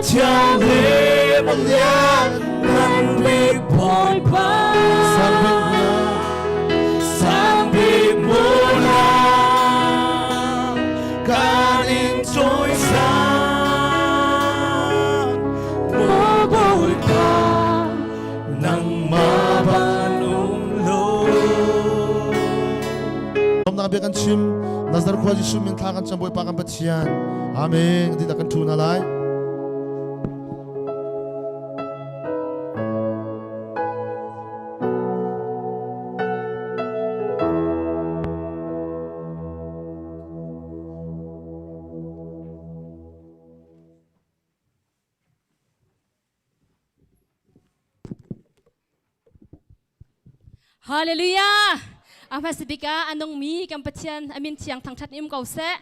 Thianghlim a lian ngan bik Bawipa. Sang bik na. Sang bik hmun ah kan in cawisan. Maw Bawipa, nangmah ban um lo. Lawmnak bia kan chim. Nazar khua Jesuh min thla kan cam Bawipa kan Pathian. Amen. Ti kan thu na lai. Hallelujah! A hmasa bik ah a nungmi kan Pathian a min thiang thangṭhat im ko seh.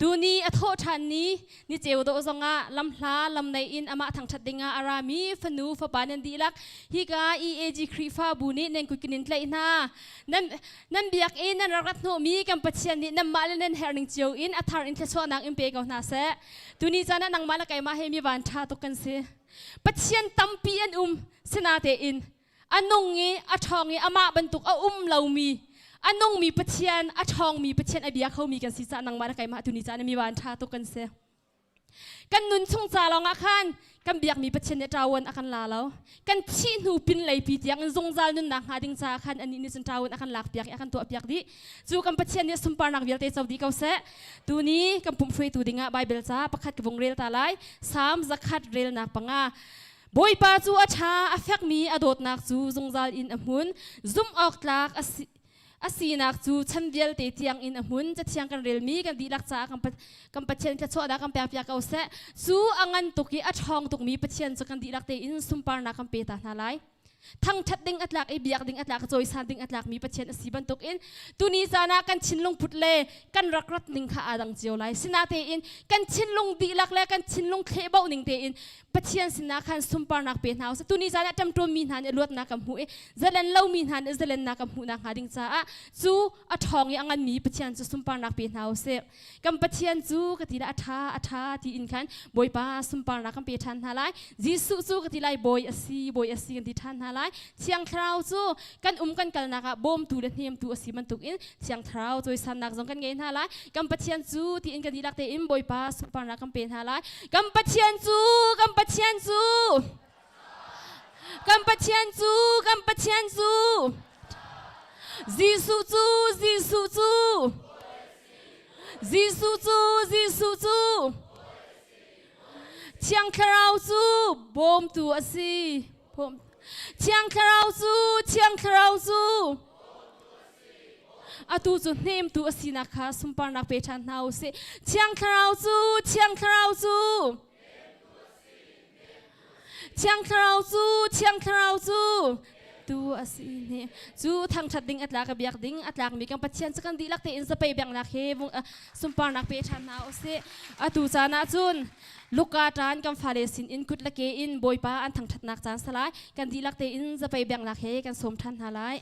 Tuni a thawh ṭhan ni, ni ceu dawh zongah lamhla lam nei in amah thangṭhat dingah a rami fanu fapa nan dihlak hika EAG Khrihfabu nih nan kut in tlaih hna. Nan nan biakinn nan rak rat hnawhmi kan Pathian nih nanmah le nan herh ning cio in a thar in thluachuahnak in pe ko hna seh. Tuni caan ah nangmah le keimah he mi van ṭha tuk kan si. Pathian tampi an um sinatein a nung i a ṭhawng i amah bantuk a um lomi a nungmi Pathian a ṭhawngmi Pathian a bia khomi kan si caah nangmah le keimah tuni caan mi van ṭha tuk kan si. Kan nun chung ca lawngah khan kan biakmi Pathian nih ṭawan a kan la lo. Kan thih hnu pin leipi tiang in zungzal nunnak hnga ding caah khan anih nih cun ṭawan a kan lak piak i a kan tuah piak dih. Cu kan Pathian nih sunparnak vialte co dih ko seh. Tuni kan pumh hruaitu dingah Baibal ca pakhat ka vung rel ta lai. Salm 100 relnak 5. Bawipa cu a ṭha, a fekmi a dawtnak cu zungzal in a hmun. Zumh awk tlak a si a sinak cu chan vialte tiang in a hmun. Cathiang kan relmi kan dihlak caah kan Pathian thluachuah dah kan pek piak ko seh. Cu a ngan tuk i a ṭhawng tukmi Pathian cu kan dihlak tein sunparnak kan pe ta hna lai. Thangṭhat ding a tlak i biak ding a tlak, cawisan ding a tlakmi Pathian a si bantukin tuni caan ah kan thinlung put le kan rak rat ning kha aa dang cio lai. Sinatein kan thinlung dihlak le kan thinlung thlehbauh ning tein Pathian sinah khan sunparnak pe hna usih. Tuni zan ah ṭamṭuammi hna nih luatnak kan hmuh i zalen lomi hna nih zalennak kan hmuh nakhnga ding caah cu a ṭhawng i a nganmi Pathian cu sunparnak pe hna usih. Kan Pathian cu ka ti lai a ṭha a ṭha tiin khan Bawipa sunparnak kan pe ṭhan hna lai. Jesuh cu ka ti lai Bawi a si Bawi a si kan ti ṭhan hna lai. Thiang Thlarau cu kan um kan kalnak ah bawmtu le hnemtu a si bantukin Thiang Thlarau cawisannak zong kan ngei hna lai. Kan Pathian cu tiin kan dihlak tein Bawipa sunparnak kan pe hna lai. Kan Pathian cu kan Pathian cu kan Pathian cu kan Pathian cu Jesuh cu Jesuh cu Jesuh cu Jesuh cu Thiang Thlarau cu bawmtu a si. Thiang Thlarau cu Thiang Thlarau cu atu cu hnemtu a sinak kha sunparnak pe ṭhan hna u sih. Thiang Thlarau cu Thiang Thlarau cu Thiang Thlarau cu Thiang Thlarau cu tu a si ne cu thangṭhat ding a tlak a biak ding a tlakmi kan Pathian cu kan dihlak tein zapei biaknak he sunparnak pe ṭhan hna u sih. Atu caan ah cun Luka ṭan kan fale sin in kut le ke in Bawipa an thangṭhatnak caan salai kan dihlak tein zapei biaknak he kan sawm ṭhan hna lai.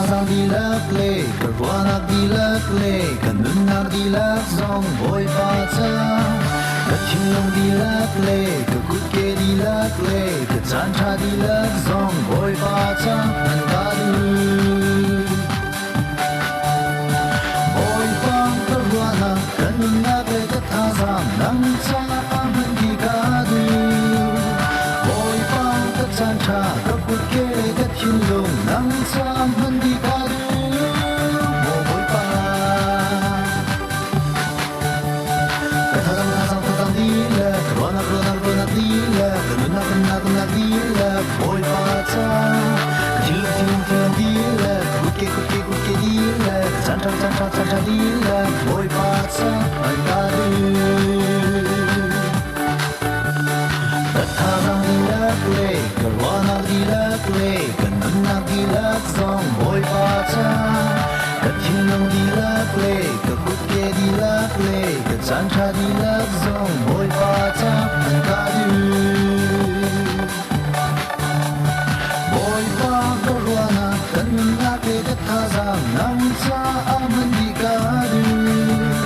thazaang dihlak le ka ruahnak dihlak le ka nunnak dihlak zong Bawipa ca. Ka thinlung dihlak le ka kutke dihlak le ka caanṭha dihlak zong Bawipa ca hman ka duh. Bawipa ka ruahnak, ka nunnak le ka thazaang nang caah hman dih ka duh. Bawipa ka caanṭha, ka kutke le ka thinlung nang caah hman dih ka duh. Maw Bawipa. Ka thazaang thazaang thazaang dihlak, ka ruahnak ruahnak ruahnak dihlak, ka nunnak nunnak nunnak dihlak, Bawipa ca. Ka thinlung thinlung thinlung dihlak, ka kutke kutke kutke dihlak, ka caan ṭha caan ṭha caan ṭha dihlak, Bawipa ca hman ka duh. Ka thazaang dihlak le ka ruahnak dihlak le ka nunnak dihlak zong Bawipa ca. Ka thinlung dihlak le ka kutke dihlak le ka caanṭha dihlak zong Bawipa ca hman ka duh. Bawipa ka ruahnak ka nunnak le ka thazaang nang caah hman dih ka duh.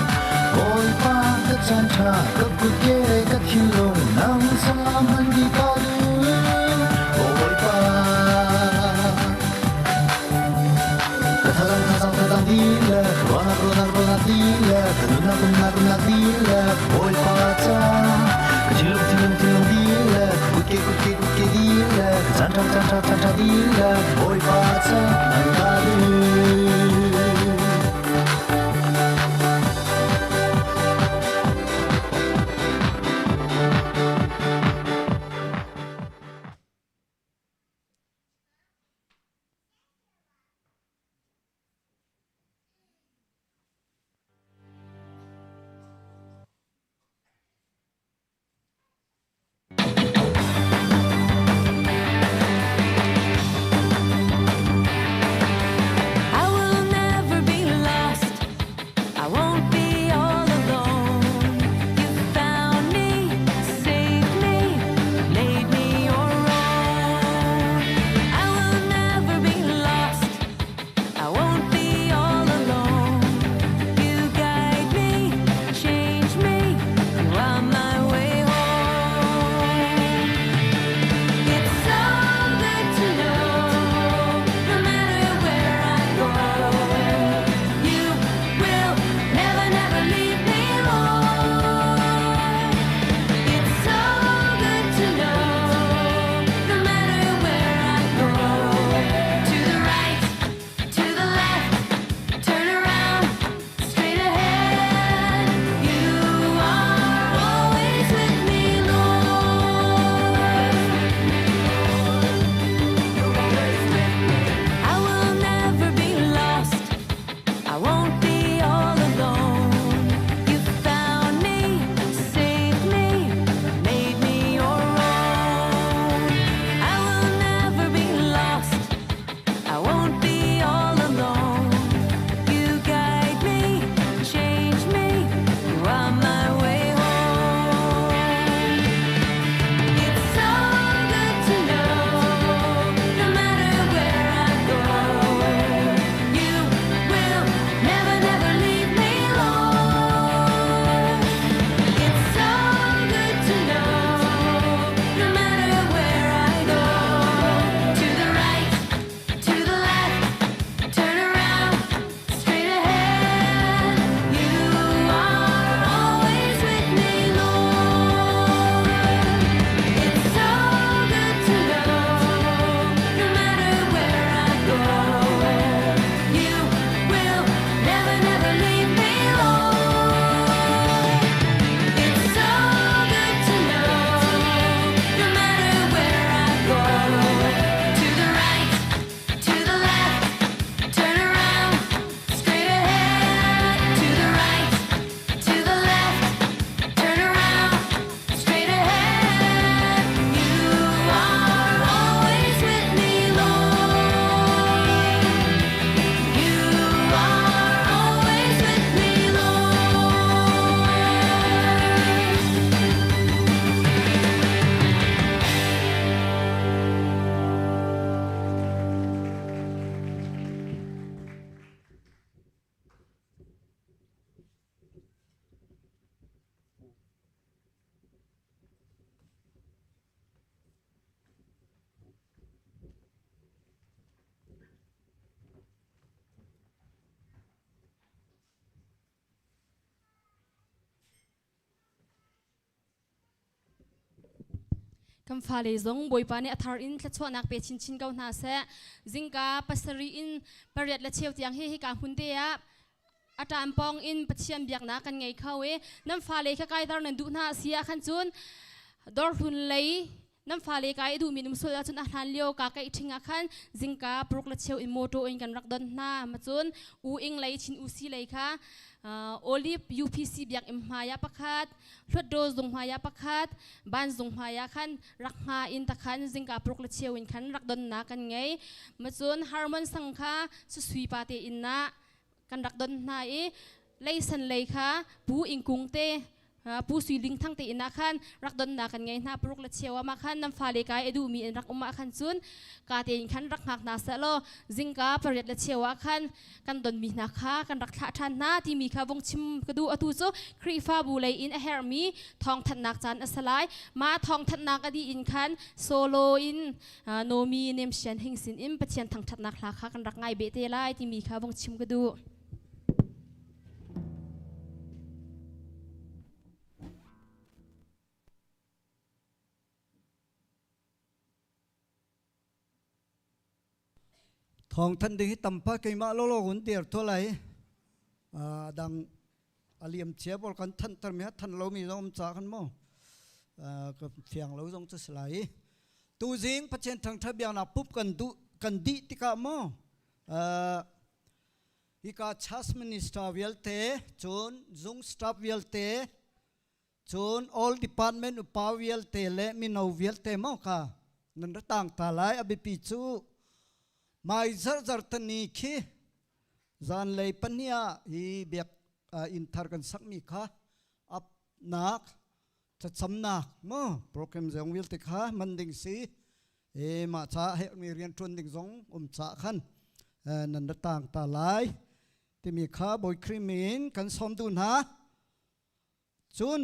Bawipa ka caanṭha ka kutke le ka thinlung nang caah hman dih ka duh. Bawipa. Ka thazaang thazaang thazaang dihlak, ruahnak ruahnak ruahnak dihlak, ka nunnak nunnak nunnak dihlak, Bawipa ca. Ka thinlung thinlung thinlung dihlak, ka kutke kutke kutke dihlak, ka caanṭha caanṭha caanṭha dihlak, Bawipa ca hman ka duh. Kan fale zong Bawipa nih a thar in thluachuahnak pe chinchin ko hna seh. Zingka pasarih in pariat le cheu tiang hi hika hmun te ah a ṭam pawng in Pathian biaknak kan ngei kho i nan fale kha kaiter nan duh hna a si ah khan cun dawrhlun lei nan fale kai i duhmi um sual ahcun a hlan lio ka kaih ṭhing ah khan zingka paruk le cheu in motor in kan rak don hna. Macun u ing lei chin usi lei kha Olive UPC biakinn hmai ah pakhat Hlutdaw zung hmai ah pakhat ban zung hmai ah khan rak hnga in takhan zingka paruk le cheu in khan rak donnak kan ngei. Macun Harmon sang kha susui pa te inn ah kan rak don hna i leisan lei kha pu ingkung te pu sui ling thang te inn ah khan rak donnak kan ngei hna. Paruk le cheu ah mah khan nan fale kai a duhmi in rak um ah khan cun ka tein khan rak hngak hna seh law zingka pariat le cheu ah khan kan donmi hna kha kan rak thlah ṭhan hna timi kha vung chim ka duh. Atu cu Khrihfabu lei in a herhmi thawngthanhnak caan a si lai. Mah thawngthanhnak a dih in khan solo in Nomi Nemsian Hing sin in Pathian thangṭhatnak hla kha kan rak ngai beh te lai timi kha vung chim ka duh. Thawng thanh ding hi tampa keimah lawlaw kun dir to lai. Dang aliam chia pawl kan thanh ter mi thanh lo mi zong um ca kan mo ka fiang lo zong cu si lai. Tu zing Pathian thangtha biaknak pup kan du kan dih tikah mo hika church minister vialte cun zung staff vialte cun all department upa vialte le mino vialte mo kha nan ra tang ta lai. A biapi cu mai zarzar tani khi zanlei pahnih ah hi biak inn thar kan sakmi kha ap nak thlacamnak mo program zong vialte kha man ding si e mah cha he mi rian ṭuan ding zong um cha khan nan ra tang ta lai timi kha Bawi Khrih min kan sawm duh hna. Cun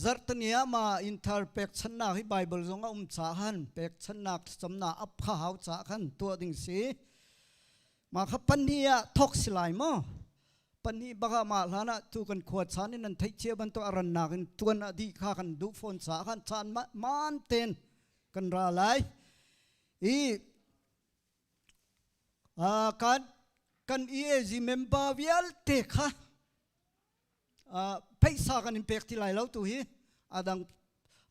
zarhtani ah ma innthar pekchanhnak hi Bible zong a um caah khan pekchanhnak thlacamnak ap kha hau caah khan tuah ding si. Mah kha pahnih ah thawk si lai maw? Pahnih bak ah mah hlan ah tu kan khua chan in nan theih cia bantuk a rannak in tuan a dih kha kan duh fawn caah khan caan man ten kan ra lai. I kan kan EAG member vialte kha pheisa kan in pek ti lai lo. Tu hi adang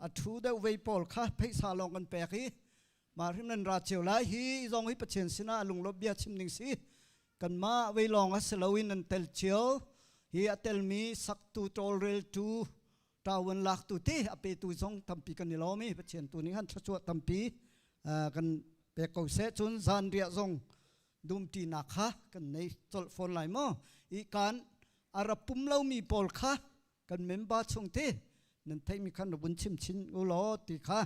a thu deuh vei pawl kha pheisa lawng kan pek i mah hrim nan ra cio lai. Hi zong hi Pathian sinah lunglawp bia chim ding si. Kanmah vei lawng a si loin nan tel cio. Hi a telmi saktu, tawlreltu, ṭawan laktu te a petu zong tampi kan i lawm i Pathian tu nih han thluachuah tampi kan pek ko seh. Cun zanriah zong dumṭinak kha kan nei colh fawn lai maw. I kan a ra pum lomi pawl kha kan member chung te nan theihmi khan rak vun chim chin u law ti kha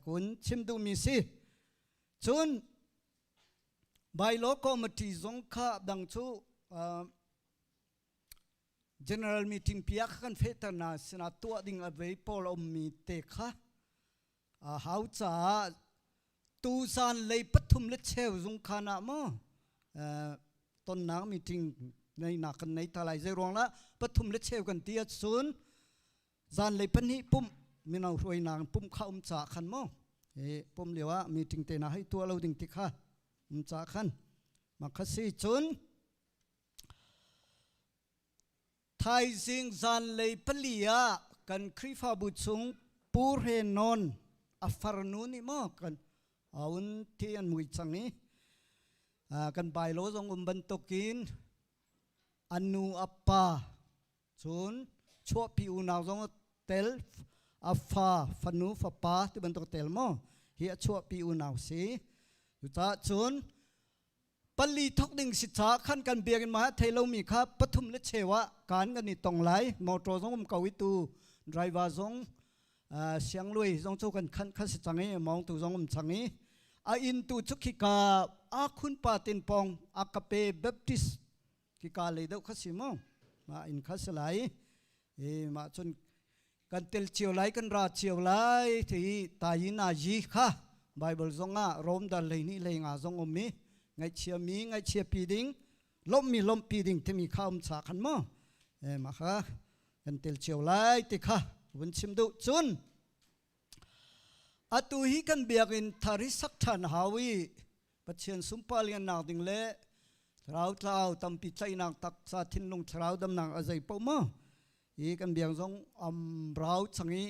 kun chim duhmi si. Cun bylaw committee zong kha dang cu general meeting piak kan fehter na sinah tuah ding a vei pawl a ummi te kha hau caah tu zan lei pathum le cheu zung khan ah maw tonnak meeting nei nak kan nei ta lai. Zei ruang lah pathum le cheu kan ti ahcun zan lei pahnih pum mino hruainak pum kha um ca khan maw e pum lio ah meeting te na hei tuah lo ding ti kha um ca khan ma kha si. Cun thaizing zanlei pali ah kan Khrihfabu chung Pu Hre Nawn a farnu nih maw kan aun thi an mui cang i kan bailo zong um bantukin anu a pa cun chuahpi unau zong tel a fa fanu fapa ti bantuk tel maw hi a chuahpi unau si. Cucaah cun pali thok ding si ca khan kan biakinn ma thei lomi kha pathum le cheu ah kan kan i tong lai. Motor zong um ko i tu driver zong sianglui zong cu kan khan kha si cang i mong tu zong um cang i a inn tu cu khika a khun pa tin pong Akape Baptist kika lei deuh kha si mu ma inn kha si lai e ma cun kan tel cio lai, kan ra cio lai. Thi tayin a yi kha Bible zong ah Rom dal lei ni lei nga zong um i ngaihchia mi ngaihchia pi ding, lomh mi lomh pi ding timi kha um cha khan mu e ma kha kan tel cio lai ti kha vun chim duh. Cun Atu hi kan biakinn thar hi sak ṭhan hau i Pathian sunpar liannak ding le thlarau tlau tampi tlaihnak taksa thinlung thlarau damnak a zei paoh maw hi kan biak zong am rau chang i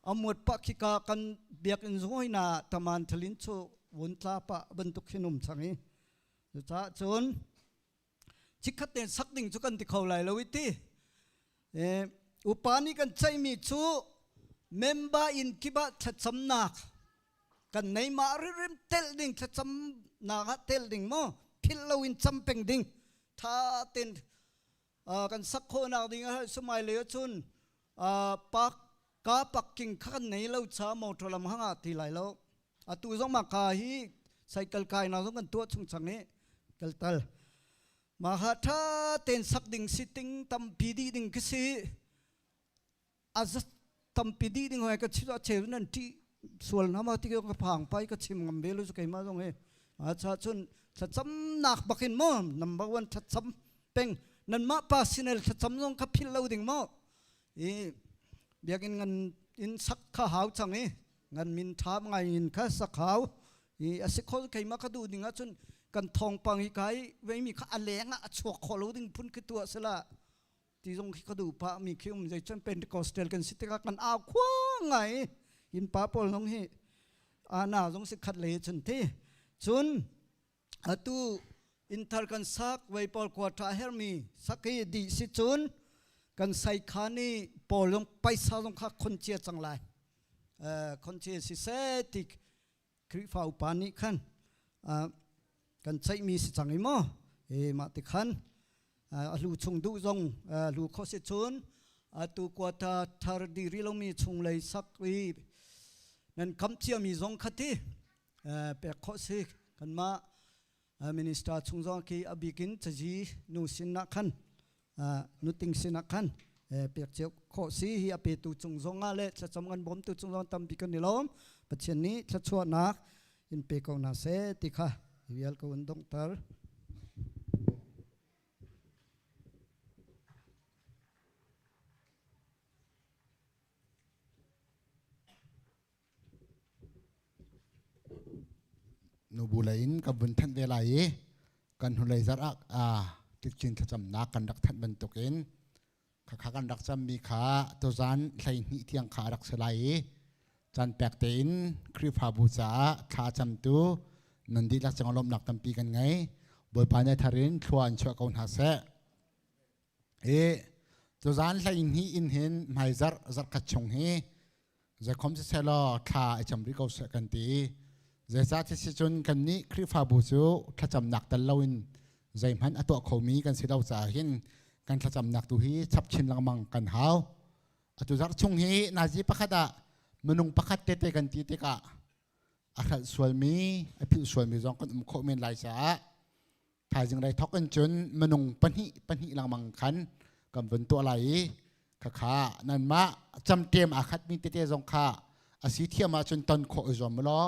amuat pa khika kan biakinn zong na taman thalin chu vun tla pa bantuk hin um chang i cucaah cun chikkhat ten sak ding cu kan ti kho lai lo i ti upa nih kan ceihmi cu member in kip ah thlacamnak kan nei mah rimrim telh ding thlacamnak ah telh ding maw philh lo in cam peng ding tha ten kan sak khawhnak ding ah sumai lei ahcun park ka parking kha kan nei lo cha motor lam hanga ti lai lo atu zong ma ka hi cycle kai na zong kan tuah chung chang i kaltal ma ha tha ten sak ding sitting tampi di ding khi si a tampi di ding hoi ka chi a cheu nan ti sual na ma ti ka phang pai ka chim ngam ve lu keima zong he a cha chun thlacam nak bakin mo number 1 thlacam peng nan ma personal thlacam zong kha phil lo ding mo i biakinn ngan in sak kha hau chang i ngan min tha ngai in kha sak hau i a si kho keima ka duh ding ahcun kan thawngpang hi kai veimi kha a leng ah a chuak kho lo ding phun khi tuah sela ti zong khi ka duh pah mi khi um zei cun Pentecostal kan si tikah kan au khua ngai in pa pawl zong hi ana zong si khat le cun ti cun atu inthar kan sak vei pawl quarter hermi saki di si cun kan sai kha ni pawl zong paisa zong kha khon chia cang lai khon chia si se ti Khrihfa upa nih khan kan ceihmi si cang i maw e mah ti khan a hlu chung duh zong hlu kho si cun atu quota thar di ri lomi chung lei sak i nan kam ciami zong khati pek khawh si kanmah minister chung zong khi a bikin cazi nu sin ah khan nuting sin ah khan pek cio khawh si hi a petu cung zong ah le thlacam kan bawmtu cung zong tampi kan i lawm. Pathian nih thluachuahnak in pe ko hna seh ti kha vial ko in donghter. Nubu lei in kan vun thanh ve lai i kan hnulei zarh ah tikchin thlacamnak kan rak thanh bantukin khakha kan rak cammi kha tuzan 12 tiang kha a rak si lai i caan pek tein Khrihfabu caah thla camtu nan dihlak cung lawmhnak tampi kan ngei. Bawipa nih thar in thlua an chuah ko hna seh. I tuzan 12 in hin hmaizarh zarhkhat chung hi Zeikhom siselaw thla i cam rih ko seh kan ti. Zeicah ti si cun kannih Khrihfabu cu thlacamnak tel loin zeihmanh a tuah khomi kan si lo caah hin kan thlacamnak tu hi chap chin lengmang kan hau. Atu zarh chung hi nazi pakhat ah minung pakhat tete kan ti tikah a hrelh sualmi, a philh sualmi zong kan um khawh men lai caah thaizing lei thok in cun minung pahnih pahnih lengmang khan kan vun tuah lai i khakha nanmah camṭem aa khatmi tete zong kha a si thiam ahcun ton khawh i zuam law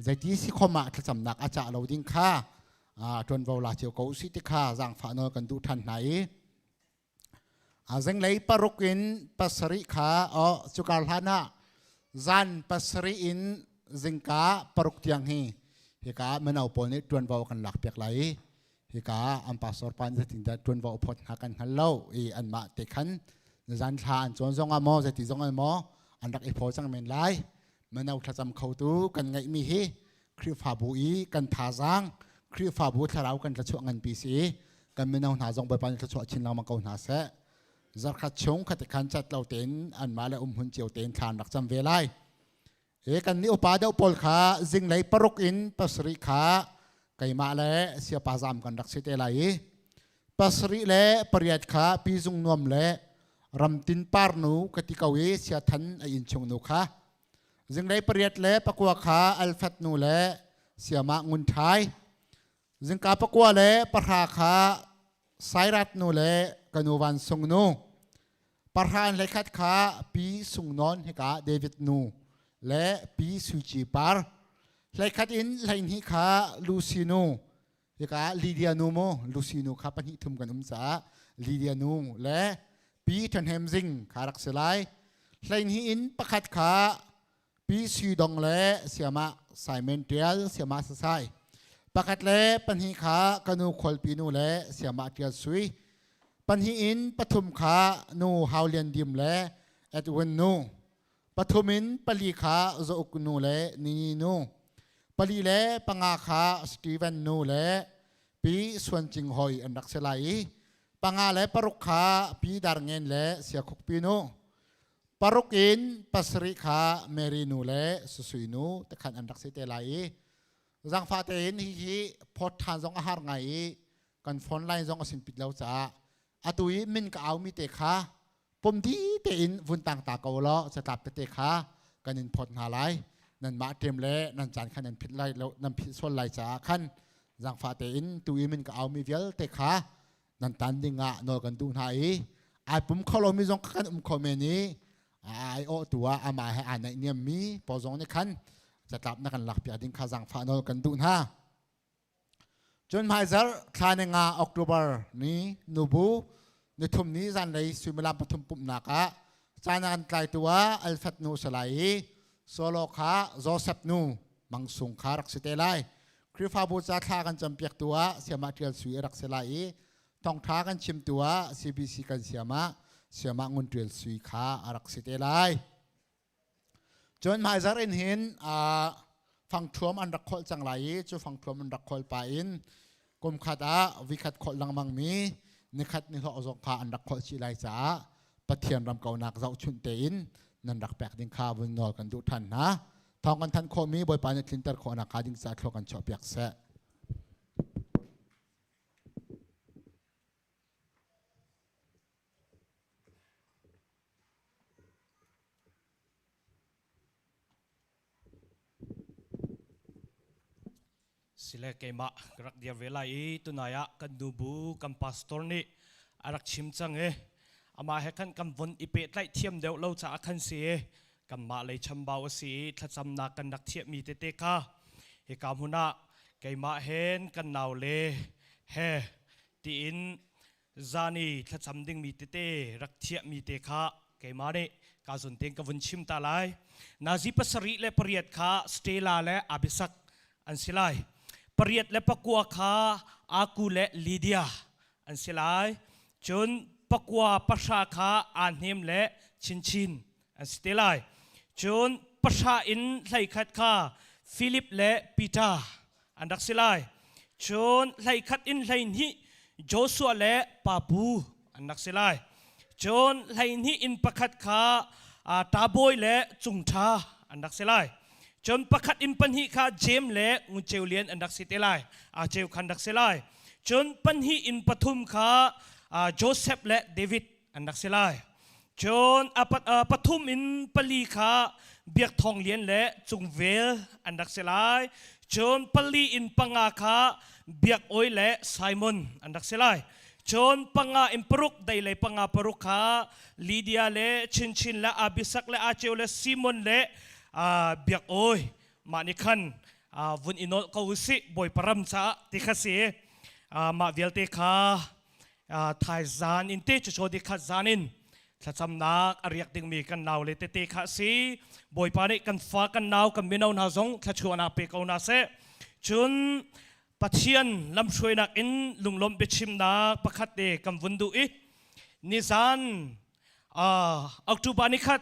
zeiti si khom ah thlacamnak a cah lo ding kha ṭuanvo la cio ko usih ti kha zaangfah nawl kan duh ṭhan hna i a zinglei 6 in 7 kha o cukar hlan ah zan 7 in zingka 6 tiang hi hika mino pawl nih ṭuanvo kan lak piak lai i hika an pastor pa nih zeitindah ṭuanvo a phawt hna kan hngal lo i anmah te khan zan thla an cawn zong ah maw zeiti zong ah maw an rak i phaw cang men lai. Mino thlacam khotu kan ngeihmi hi Khrihfabu i kan thazaang, Khrihfabu thlarau kan thlachuah nganpi si. Kan mino hna zong Bawipa nih thluachuah chin lengmang ko hna seh. Zarkhat chung khati khan cat lo tein anmah le umhmun cio tein thla an rak cam ve lai. E kan nih upa deuh pawl kha zinglei 6 in 7 kha keimah le siapa zam kan rak si te lai i 7 le 8 kha pi zung nuam le ramtin parnu ka ti ko i siathan a inn chung nu kha zinglei 8 le 9 kha alfat nu le siamah ngun thai zingka 9 le 10 kha sairat nu le kanu van sung nu 10 le 1 kha pi sung non hika David nu le pi Suci par 11 in 12 kha Lucy nu hika Lydia nu mu Lucy nu kha pahnih thum kan um caah Lydia nu le pi Thanhem Zing kha rak si lai 12 in 1 kha. Pi Sui Dong le Siamah Simon Tial Siamah Sasai. Pakhat le pahnih kha kanu Khualpi nu le Siamah Tial Sui. Pahnih in pathum kha nu Hau Lian Dim le Edwin nu. Pathum in pali kha Zauk nu le Nini nu. Pali le panga kha Steven nu le Pi Suan Cing Hoi an rak si lai i panga le paruk kha Pi Dar Ngen le Siakhuk Pi nu. Paruk in pasarih kha Mary nu le Susui nu tekhan an rak si te lai i zangfah tein hihi phawt ṭhan zong a har ngai i kan phone line zong a sin pit lo caah atu i min ka aumi te kha pum di tein vun tang ta ko law catlap tete kha kan in phawt hna lai. Nanmah ṭem le nan caan kha nan phit lai lo, nan phit sual lai caah khan zangfah tein tu i min ka aumi vialte kha nan tan ding ah nawl kan duh hna i ai pum kho lomi zong kan um kho men i ai awh tu ah amah he aa naih niammi pawl zong nih khan catlap na kan lak piak ding kha zangfah nawl kan duh hna. Cun hmaizarh thla ni nga October ni nubu nithum ni zanlei suimilam pathum pumhnak ah caan an tlaitu ah Alfat nu salai i solo kha Joseph nu Mang Sung kha rak si te lai. Khrihfabu ca thla kan campiaktu ah Siamah Ṭial Sui a rak si lai i thawngṭha kan chimtu ah CBC kan siamah Siamah Ngun Ṭial Sui kha a rak si te lai. Cun hmaizarh in hin fangṭhuam an rak kholh cang lai i cu fangṭhuam an rak kholh pah in kum khat ah vikhat kholh lengmangmi nikhat nihlawh zong kha an rak kholh chih lai caah Pathian ram kaunak zohchunh tein nan rak pek ding kha vun nawl kan duh ṭhan hna. Thawng kan thanh khawhmi Bawipa nih tlinter khawhnak hnga ding caah thlua kan chuahpiak seh. Sile keimah ka rak dir ve lai i tunai ah kan nubu kan pastor nih a rak chim cang i amah he khan kan von i pehtlaih thiam deuh lo caah khan si i kanmah lei chambau a si i thlacamnak kan rak thiahmi tete kha hika hmun ah keimah hen kan nau le he tiin zan i thlacam dingmi tete rak thiahmi te kha keimah nih ka zun tein ka vun chim ta lai. Nazi pasarih le pariat kha Stella le Abisak an si lai. Pariat le pakua kha Aku le Lydia an si lai. Cun pakua pahra kha Ahnem le Chinchin an si te lai. Cun pahra in hleikhat kha Philip le Peter an rak si lai. Cun hleikhat in hleihnih Joshua le Papu an rak si lai. Cun hleihnih in pakhat kha Tabawi le Cungṭha an rak si lai. Cun pakhat in pahnih kha Jeim le Ngun Ceu Lian an rak si te lai. A Ceu khan rak si lai. Cun pahnih in pathum kha Joseph le David an rak si lai. Cun a pathum in pali kha Biak Thawng Lian le Cung Vel an rak si lai. Cun pali in panga kha Biak Oi le Simon an rak si lai. Cun panga in paruk dei le panga paruk kha Lydia le Chinchin le Abisak le Acheu le Simon le Biak Oi mah nih khan vun i nolh ko usih Bawipa ram caah ti kha si. Mah vialte kha thai zan in te cucu di khat zan in thlacamnak a riak dingmi kan nau le tete kha si. Bawipa nih kan fa kan nau kan mino hna zong thluachuahnak pe ko hna seh. Cun Pathian lamhruainak in lunglawmh biachimnak pakhat te kan vun duh i nizan October ni khat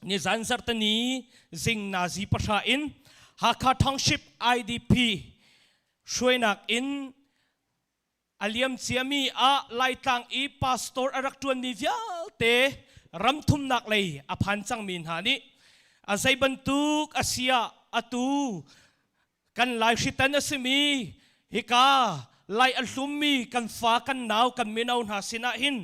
nizan zarhteni zing nazi pahra in Hakha Township IDP hruainak in A liam ciami ah Laitlang i pastor a rak ṭuanmi vialte ramthumnak lei a phan cangmi hna nih a zei bantuk a si ah atu kan Lai hritan a simi hika Lai a hlummi kan fa kan nau kan mino hna sinah hin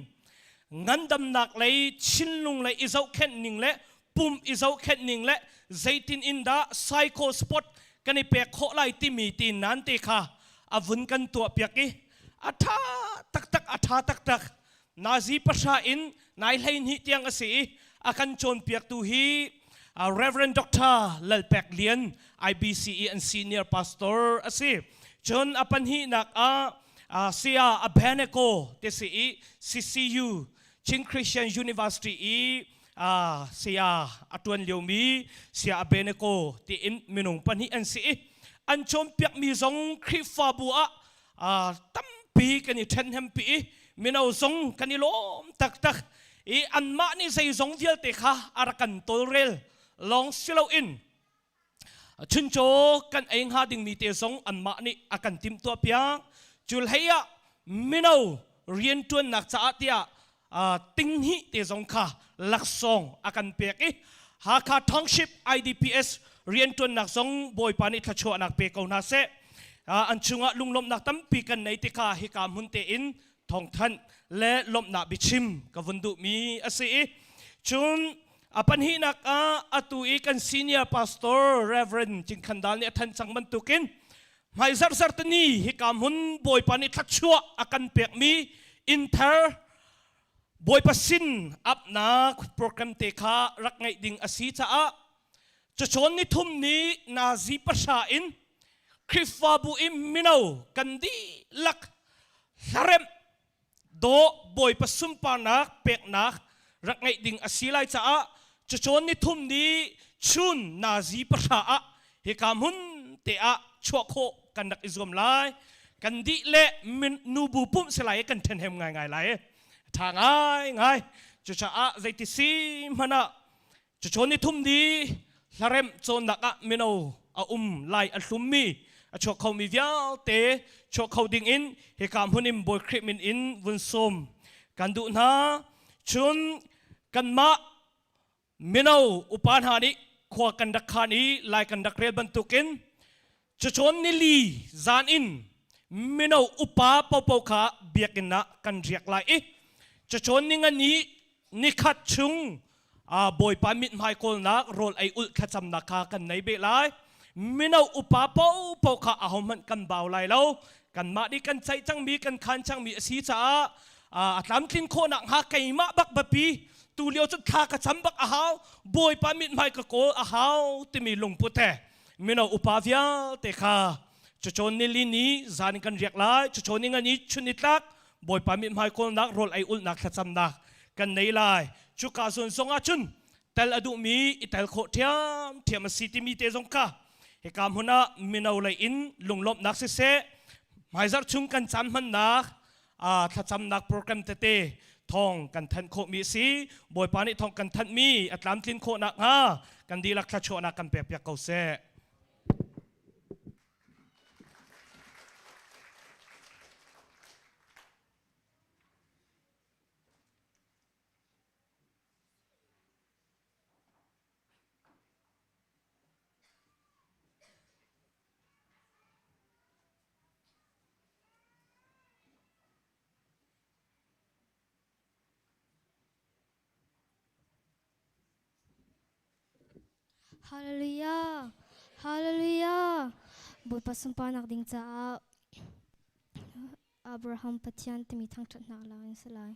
ngandamnak lei thinlung lei i zohkhenh ning le pum i zohkhenh ning le zeitin in dah psycho sport kan i pek khawh lai timi ti nan te kha a vun kan tuah piak i a tha taktak, a tha taktak. Nazi pahra in nai 12 tiang a si i a kan cawnpiaktu hi Reverend Dr. Lalpek Lian, IBCE an senior pastor a si. Cun a pahnihnak ah Saya Abednego te si i CCU, Chin Christian University i Saya a ṭuan liomi Saya Abenego tiin minung pahnih an si i an cawnpiakmi zong Khrihfabu ah tampi kan i ṭhenhnempi i mino zong kan i lawm taktak i anmah nih zeizong vialte kha a rak kan tawlrel lawng si loin Chuncaw kan ei hnga dingmi te zong anmah nih a kan timhtuah piak. Cul hlei ah mino rianṭuannak caah tiah tinghnih te zong kha laksawng a kan pek i Hakha Township IDPS rianṭuannak zong Bawipa nih thluachuahnak pe ko hna seh. An chungah lunglawmhnak tampi kan nei ti kha hika hmun tein thawngthanh le lawmhnak biachim ka vun duhmi a si i cun a pahnihnak ah atu i kan senior pastor Reverend Cingkhan Dal nih a thanh cang bantukin hmai zarhzar tani hika hmun Bawipa nih thluachuah a kan pekmi inn thar Bawipa sin apnak program te kha rak ngeih ding a si caah cacawn ni thum ni nazi pahra in Khrihfabu i mino kan dihlak hlaremh dawh Bawipa sunparnak peknak rak ngeih ding a si lai caah cacawn ni thum ni chun nazi pahra ah hika hmun te ah chuah khawh kan rak i zuam lai. Kan dih le nubu pumh si lai i kan ṭhenhem ngaingai lai. Ṭha ngaingai. Cucaah zeiti si hmanh ah Cucawn ni thum ni hlaremh cawnnak ah mino a um lai a hlummi a chuak khomi vialte chuak kho ding in hika hmun in Bawi Khrih min in vun sawm kan duh hna. Cun kanmah mino upa hna nih khua kan rak khan i lai kan rak rel bantukin cucawn nili zan in mino upa popo kha biakinn ah kan riak lai i cucawn ni nga ni nikhat chung Bawipa mithmai kawlnak rawl ei ulh thlacamnak kha kan nei beh lai. Mino upa paohpaoh kha ahohmanh kan bau lai lo. Kanmah nih kan ceih cangmi, kan khan cangmi a si caah a tlamtlin khawhnak hnga keimah bak biapi tu lio cu thla ka cam bak a hau, Bawipa mithmai ka kawl a hau timi lungput he mino upa vialte kha cucawn nili ni zan kan riak lai, cucawn ni nga ni chun ni tlak Bawipa mithmai kawlnak rawl ei ulhnak thlacamnak kan nei lai. Cuka zawn zong ah cun tel a duhmi i tel khawh ṭhiamṭhiam a si timi te zong kha hika hmun ah mino lei in lunglawmhnak siseh hmaizarh chung kan caan hmannak thlacamnak program tete thawng kan thanh khawhmi a si. Bawipa nih thawng kan thanhmi a tlamtlin khawh nakhnga kan dihlak thluachuahnak kan pekpiak ko seh. Hallelujah! Hallelujah! Bawipa sunparnak ding caah Abraham Pathian timi thangṭhatnak lak in si lai.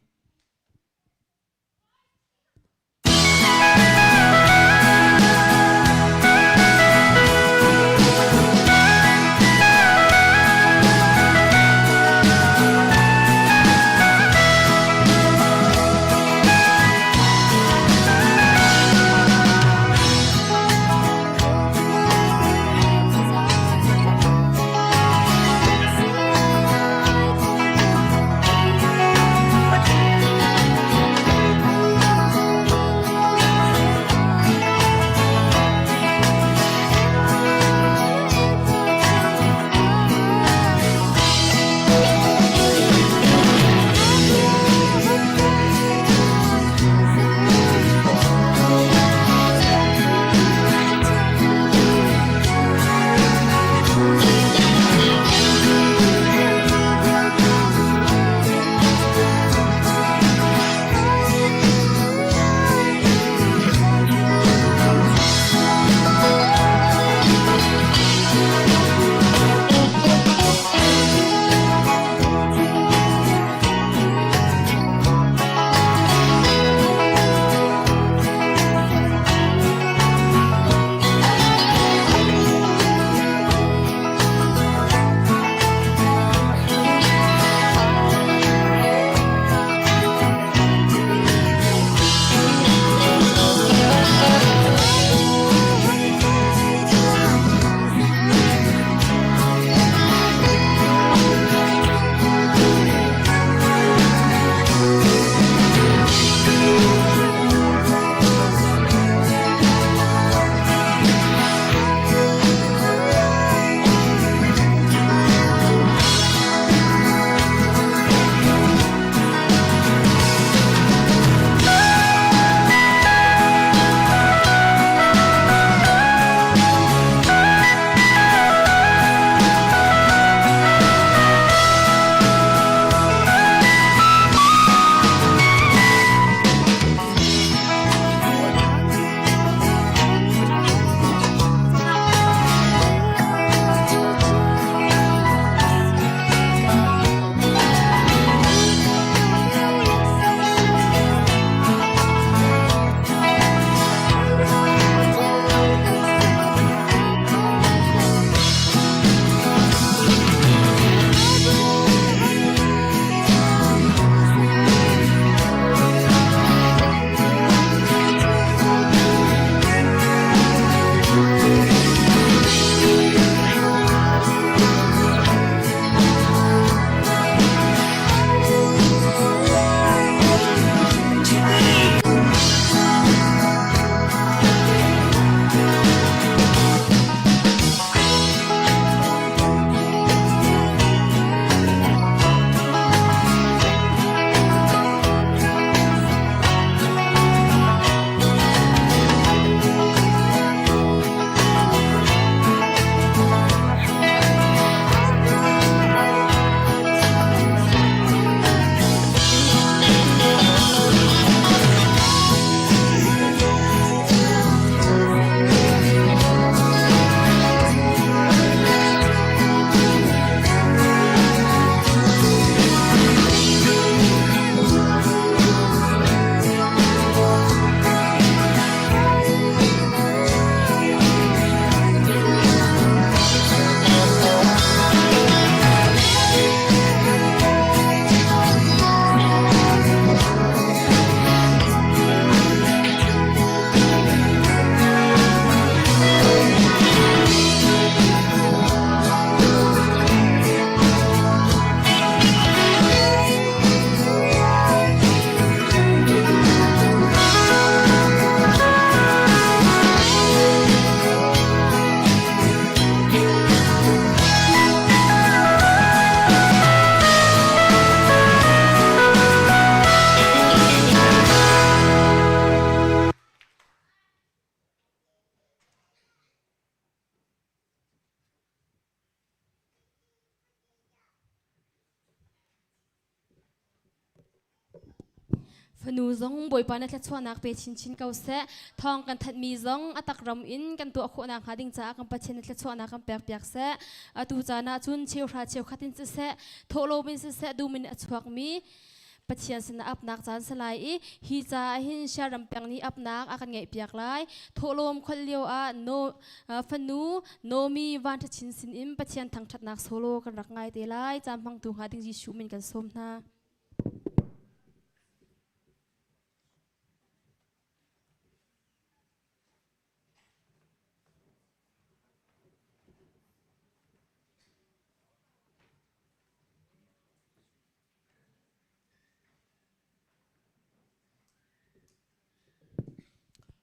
Fanu zong Bawipa na thluachuahnak pe chinchin ko seh. Thawng kan thanhmi zong a tak ram in kan tuah khawh nakhnga ding caah kan Pathian na thluachuahnak kan pekpiak seh. Atu caan ah cun cheuhra cheukhat in siseh, thawhlawm in siseh, dum in a chuakmi Pathian sinah apnak caan si lai i hi caah hin Siaram peng nih apnak a kan ngeihpiak lai. Thawhlawm kholh lio ah no, fanu Nomi Van Ṭha Chin sin in Pathian thangṭhatnak solo kan rak ngai te lai. Caan hmangtu hnga ding Jesuh min kan sawm hna.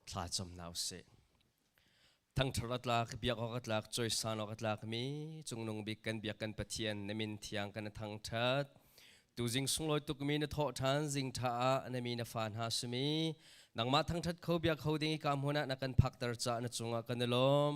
Thla cam hna usih. Thangṭhat a tlak, biak awk a tlak, cawisan awk a tlakmi Cungnung Bik kan biak kan Pathian na min thiang kan thangṭhat. Tuzing sunglawi tukmi na thawh ṭhan zing ṭha ah na mi na fa hna simi nangmah thangṭhat kho biak kho ding i ka hmun ah na kan phakter caah na cungah kan i lawm.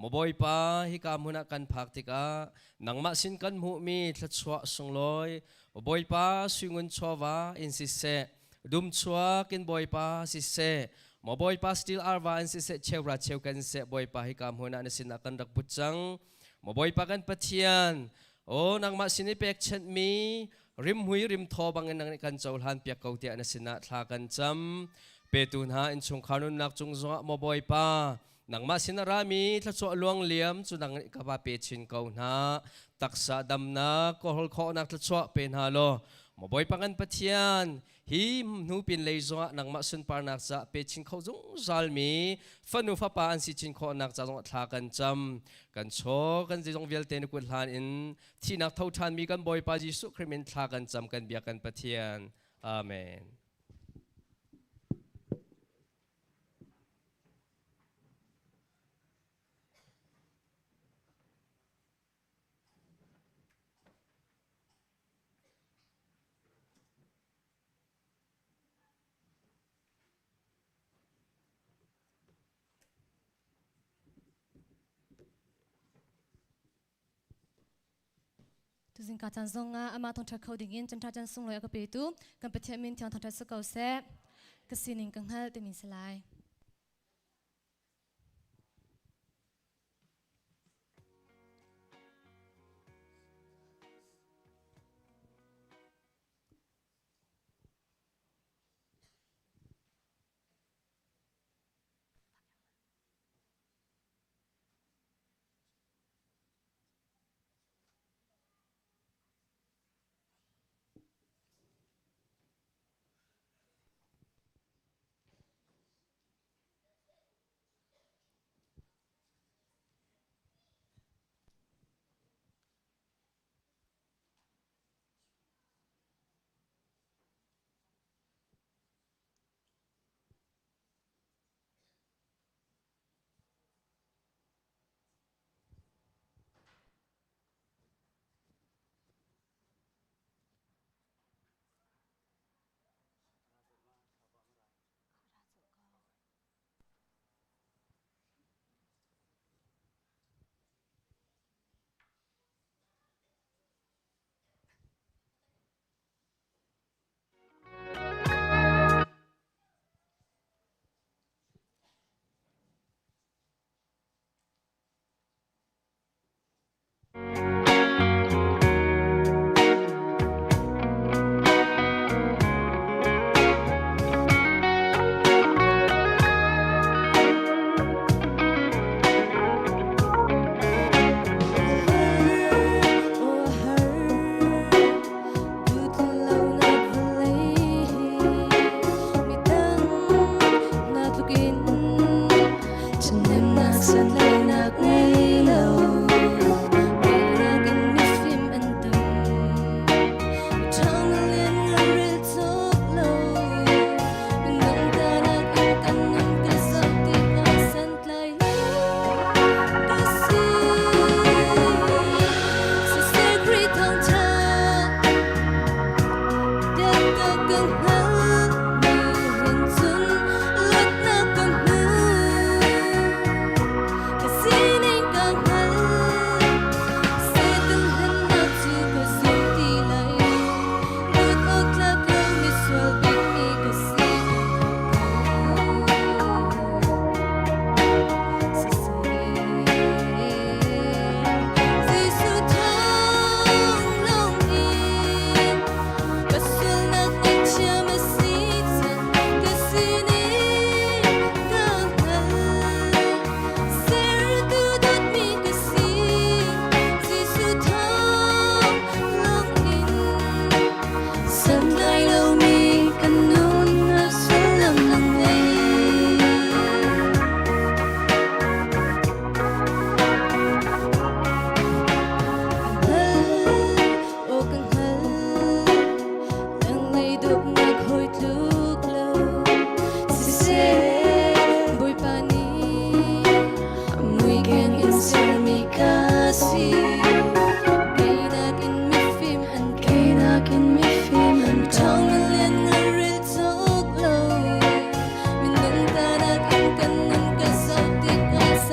Maw Bawipa, hika hmun ah kan phak tikah nangmah sin kan hmuhmi thluachuah sunglawi Bawipa suingun chawva in siseh, dum chuak in Bawipa siseh, maw Bawipa stil arva in siseh, cheura cheu kan seh Bawipa hika hmun ah na sinah kan rak put cang. Maw Bawipa kan Pathian, o nangmah sin i pekchanhmi rimhmui rimthaw bangin nang nih kan cohlan piak ko tiah na sinah thla kan cam. Petu hna innchungkhar nunnak cung zongah maw Bawipa, nangmah sin a rami thluachuah luang liam cu nang nih ka va pe chin ko hna. Taksa damnak, kawhol khawhnak thluachuah pe hna law, maw Bawipa kan Pathian, hi hnu pin lei zongah nangmah sunparnak ca pe chin kho zungzal mi fanu fapa an si chin khawhnak ca zongah thla kan cam. Kan chaw kan zeizong vialte na kut hlan in thihnak tho ṭhan mi kan Bawipa Jesuh Khrih min thla kan cam kan bia kan Pathian. Amen. Tuzing ka caan zong ah amah thawngṭha kho dingin chan ṭha chan sunglawi a ka petu kan Pathian min thiang thangṭhat si ko seh. Ka sining ka hngalh timi si lai.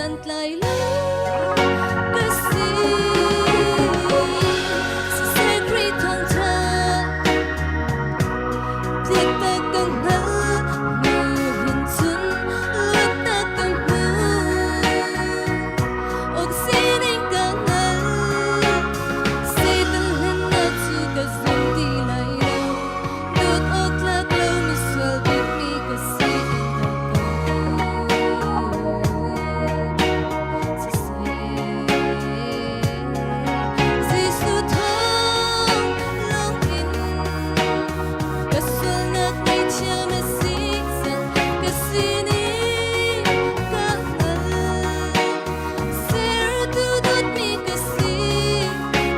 Santlai lo ka si. Siseh Khrih thawngṭha tliktak ka hngalh hnu hin cun luatnak ka hmu. Awk sining ka hngal. Satan hlennak cu ka zum ti lai lo. Dawt awk tlak lo misual bikmi ka si ka hngal ko. Jesuh thawng lawng in ka sualnak ngaihthiam a si cang ka sining ka hngal. Sertu dawtmi ka si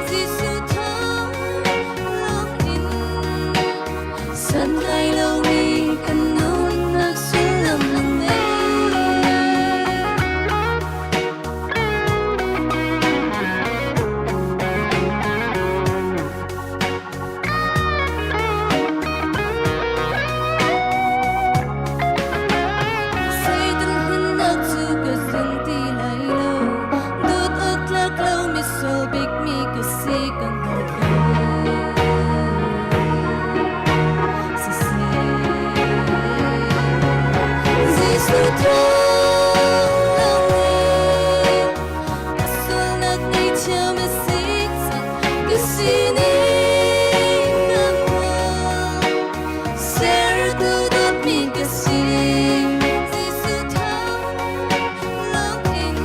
Jesuh thawng lawng in san lai lomi kan nunnak sullam a ngei. Satan hlennak cu ka zum ti lai lo. Dawt awk tlak lo misual bikmi ka si ka hngalh ko. Jesuh thawng lawngin ka sualnak ngaihthiam a si cang ka sining ka hngal. Sertu dawtmi ka si. Jesuh thawng lawngin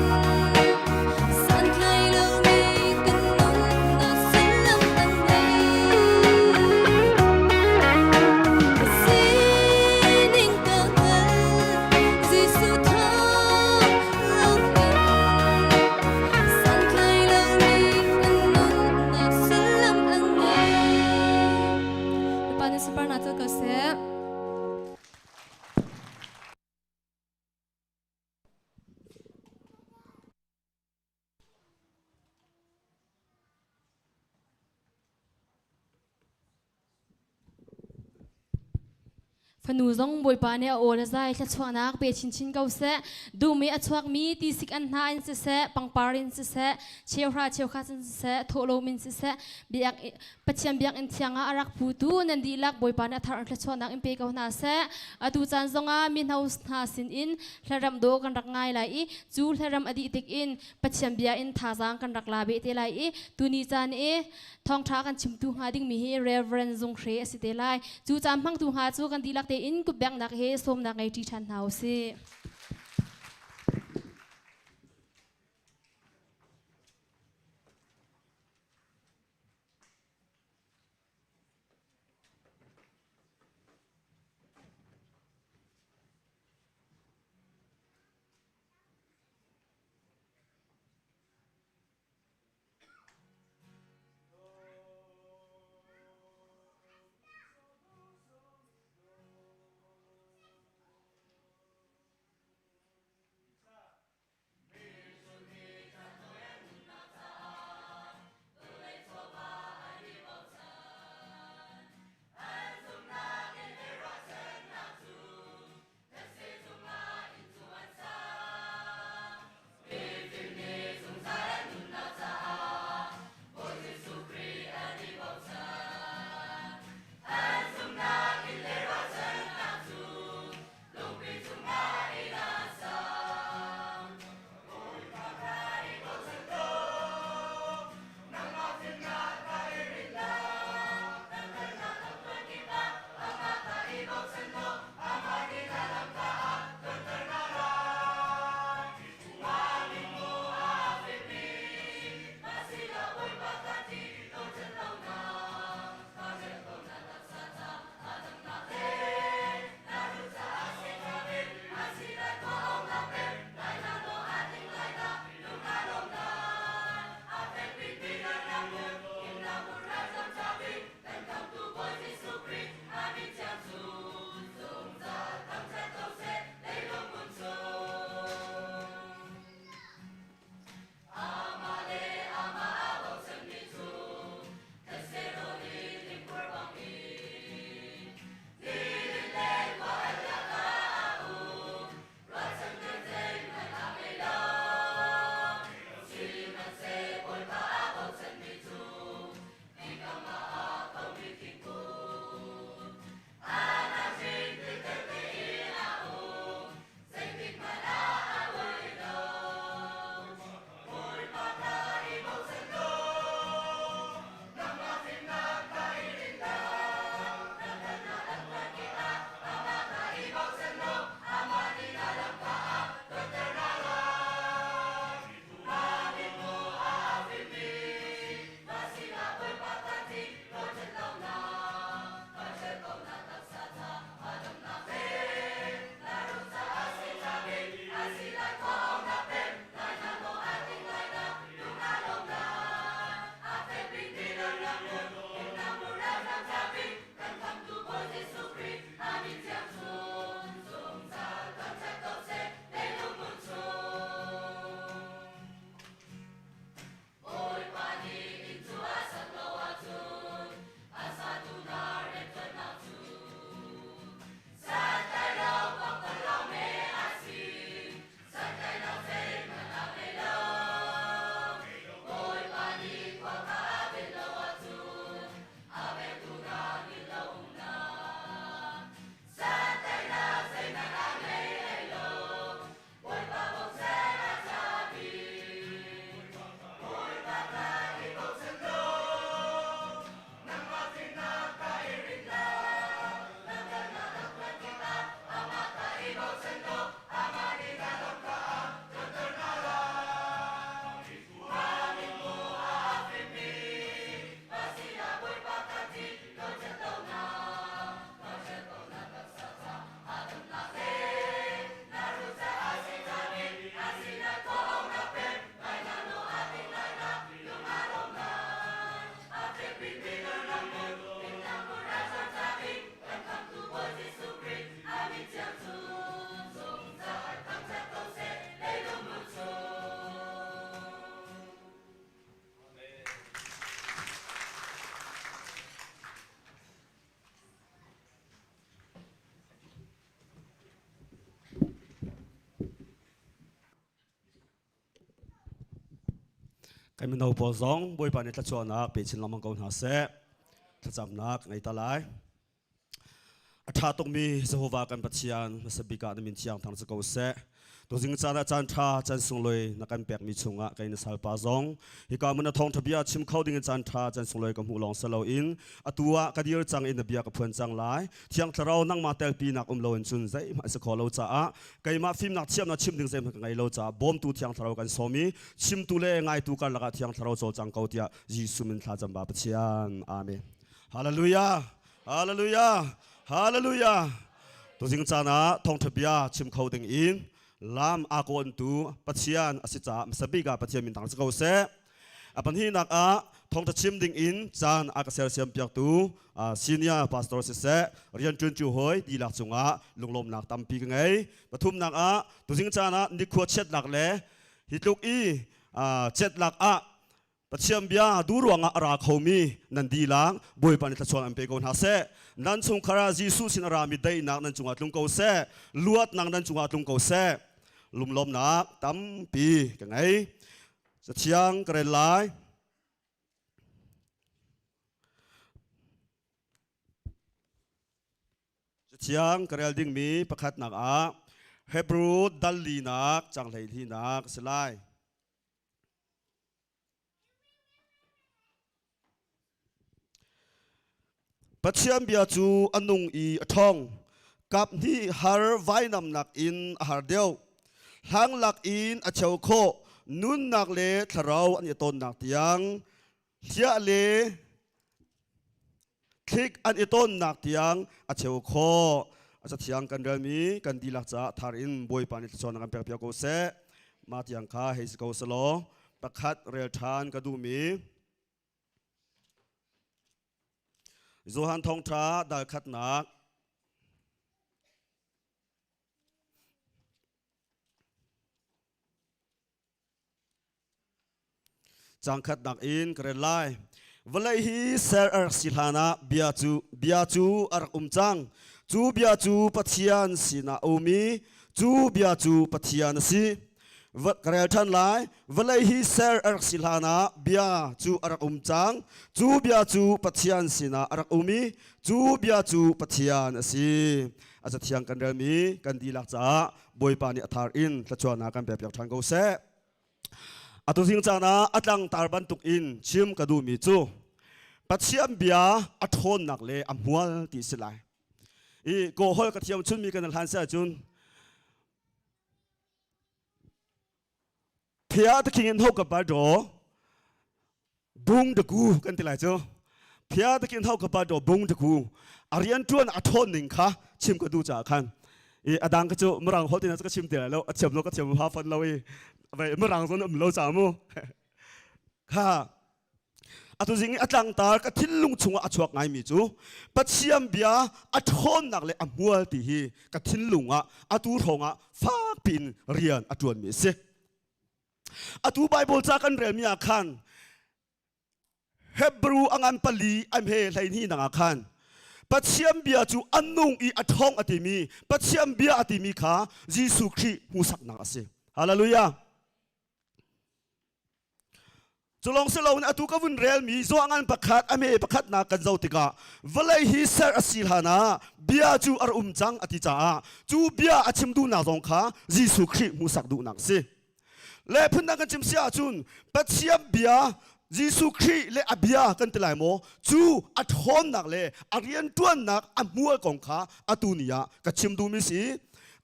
santlai lomi kan nunnak sullam a ngei. Ka sining ka hngal. Jesuh thawng lawngin santlai lomi kan nunnak sullam a ngei. Bawipa nih sunparnak cu ko seh. Fanu zong Bawipa nih a aw le zai thluachuahnak pe chinchin ko seh. Dum i a chuakmi tisik an hna in siseh, pangpar in siseh, cheuhra cheukhat in siseh, thawhlawm in siseh, biak Pathian biakinn thiang ah a rak putu nan dihlak Bawipa nih a thar thluachuahnak in pe ko hna seh. Atu caan zongah mino hna sinin hlaram dawh kan rak ngai lai i cu hlaram a dih tik in Pathian bia in thazaang kan rak la beh te lai i tuni caan i thawngṭha kan chimtu hnga dingmi hi Reverend Zung Hre a si te lai. Cu caan hmangtu hnga cu kan dihlak tein kutbengnak he sawmnak ngei ṭi ṭhan hna u sih. Kan mino pawl zong Bawipa nih thluachuahnak pe chin lengmang ko hna seh. Thlacamnak ngei ta lai. A ṭha tukmi Jehovah kan Pathian hmasa bik ah na min thiang thang si ko seh. Tuzing caan ah caan ṭha caan sunglawi na kan pekmi chungah kei na salpa zong hika hmun na thawngṭha bia chim kho ding in caan ṭha caan sunglawi ka hmuh lawng si loin atu ah ka dir cang in na bia ka phuan cang lai. Thiang Thlarau nangmah telpi nak um loin cun zeihmanh si kho lo caah keimah fimnak thiamnak chim ding zeihmanh ka ngei lo caah bawmtu Thiang Thlarau kan sawm i chimtu le ngaitu karlak ah Thiang Thlarau cawlcang ko tiah Jesuh min thla cam ba Pathian. Amen. Hallelujah. Hallelujah. Hallelujah. Tuzing caan ah thawngṭha bia chim kho ding in lam aa kawntu Pathian a si caah hmasa bik ah Pathian min thang si ko seh. A pahnihnak ah thawngṭha chim ding in caan a ka sersiam piaktu senior pastor siseh rian ṭuanṭu hawi dihlak cungah lunglawmnak tampi ka ngei. Pathumnak ah tuzing caan ah nikhua chiatnak le hi tluk i chiatnak ah Pathian bia duh ruangah a ra khomi nan dilang Bawipa nih thluachuah an pe ko hna seh. Nan chungkhar ah Jesuh sin a rami daihnak nan cungah tlung ko seh. Luatnak nan cungah tlung ko seh. Lunglawmnak tampi ka ngei. Cathiang ka rel lai. Cathiang ka rel dingmi pakhatnak ah Hebrew dal linak cang hleihlinak a si lai. Pathian bia cu a nung i a ṭhawng. Kap hnih har vainamnak in a har deuh. Hlang lak in a cheu khawh. Nunnak le thlarau an i tawnnak tiang hliah le thlik an i tawnnak tiang a cheu khawh. A cathiang kan relmi kan dihlak caah thar in Bawipa nih thluachuahnak kan pek piak ko seh. Mah tiang kha hei si ko selaw pakhat rel ṭhan ka duhmi Johan Thawngṭha dal khatnak Cang khatnak in ka rel lai. Vawlei hi ser a rak si hlanah bia cu bia cu a rak um cang. Cu bia cu Pathian sinah a um i cu bia cu Pathian a si. Ka rel ṭhan lai. Vawlei hi ser a rak si hlanah bia cu a rak um cang. Cu bia cu Pathian sinah a rak um i cu bia cu Pathian a si. A cathiang kan relmi kan dihlak caah Bawipa nih a thar in thluachuahnak kan pekpiak ṭhan ko seh. Atu zing caan ah a tlangtar bantuk in chim ka duhmi cu Pathian bia a ṭhawnnak le a hmual ti si lai. I kawhol ka thiam chunmi kan hlan si ahcun phia te king in ho ka ba do bung de ku kan ti lai cu phia te king ho ka ba do bung de ku a rian ṭuan a ṭhawn ning kha chim ka duh caah khan i a dang ka cu mirang holh tina cu ka chim ti lai lo a thiam lo ka thiam ha fon lo i mirang zon um lo ca mu kha atu zing i a tlangtar ka thinlung chungah a chuak ngaimi cu Pathian bia a ṭhawnnak le a hmual ti hi ka thinlung ah atu hrawngah fak piin rian a ṭuanmi a si. Atu Bible ca kan relmi ah khan Hebrew a ngan pali a hme hleihnih nak ah khan Pathian bia cu a nung i a ṭhawng a timi Pathian bia a timi kha Jesuh Khrih hmuhsaknak a si. Hallelujah. Culong si loin atu ka vun relmi zuangan pakhat a me pakhatnak kan zoh tikah vawlei hi ser a si hlan ah bia cu a um cang a ti caah cu bia a chim duhnak zong kha Jesuh Khrih hmuhsak duhnak a si. Le phundang kan chim si ahcun Pathian bia Jesuh Khrih le a bia kan ti lai maw cu a ṭhawnnak le a rianṭuannak a hmual kong kha atu ni ah ka chim duhmi si.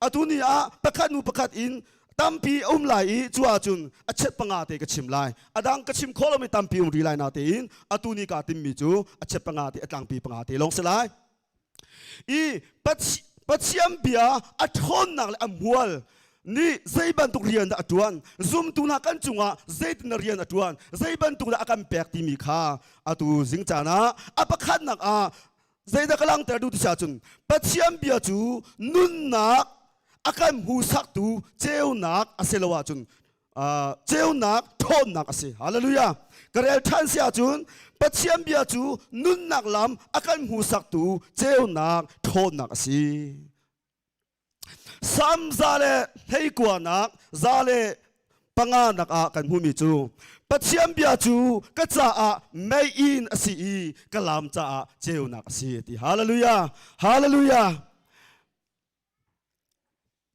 Atu ni ah pakhat nu pakhat in tampi um lai i cu ahcun a chet panga te ka chim lai. A dang ka chim khawh lomi tampi um rih lai na tein atu ni kaa timmi cu a chet panga te a tlangpi panga te lawng si lai. I Pathian bia a ṭhawnnak le a hmual nih zei bantuk rian dah a ṭuan, zumtu hna kan cungah zeitin dah rian a ṭuan, zei bantuk dah a kan pek timi kha atu zing caan ah a pakhatnak ah zeidah ka langhter duh ti si ahcun Pathian bia cu nunnak a kan hmuhsaktu ceunak a si lo ahcun ceunak ṭhawnnak a si. Hallelujah. Ka rel ṭhan si ahcun Pathian bia cu nunnak lam a kan hmuhsaktu ceunak ṭhawnnak a si. Sam 119 105 nak ah kan hmuhmi cu Pathian bia cu ka caah meiinn a si i ka lam caah ceunak a si ti. Hallelujah. Hallelujah.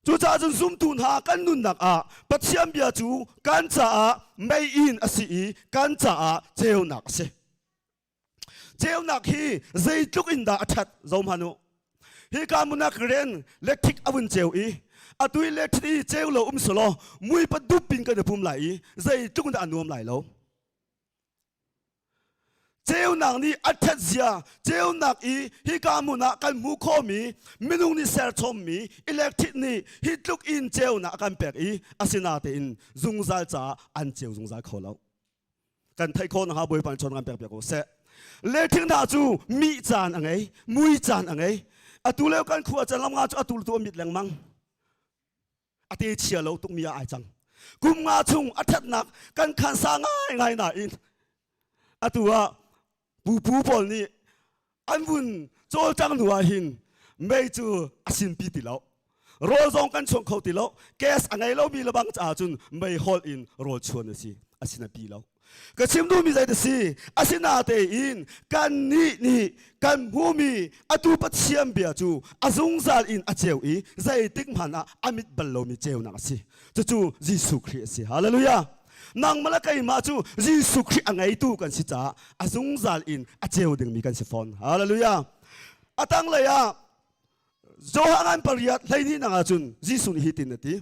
Cucaah cun zumtu hna kan nunnak ah Pathian bia cu kan caah meiinn a si i kan caah ceunak a si. Ceunak hi zeitluk in dah a ṭhat zohhmanh u. Hi ka munak ren electric a vun ceu i atu i electric i ceu lo um selaw mui padup in kan i pum lai i zeitluk in dah a nuam lai lo. Ceunak nih a ṭhat zia ceunak i hika hmun ah kan hmuh khawhmi minung nih serchommi electric nih hi tluk in ceunak a kan pek i asinatein zungzal caah an ceu zungzal kho lo. Kan theih khawh nakhnga Bawipa nih chawn kan pek piak ko seh. Electric hna cu mih caan a ngei, mui caan a ngei. Atu lio kan khua caan lam nga cu atu tu a mit lengmang. A te chia lo tukmi ah ai cang. Kum nga chung a ṭhatnak kan khan sa ngaingai nain atu ah pupu pawl nih an vun cawlcang hnu ah hin mei cu a sinpi ti lo. Rawl zong kan chuang kho ti lo. Gas a ngei lomi lebang caah cun mei holh in rawl chuan a si. A sin a pi lo. Ka chim duhmi zei si? Asinatein kannih nih kan hmuhmi atu Pathian bia cu a zungzal in a ceu i zeitik hmanh ah a mit bal lomi ceunak a si. Cucu Jesuh Khrih a si. Hallelujah! Nangmah le keimah cu Jesuh Khrih a ngeitu kan si caah a zungzal in a ceu dingmi kan si fawn. Hallelujah! A tanglei ah Johan pariat 12 nak ahcun Jesuh nih hitin a ti.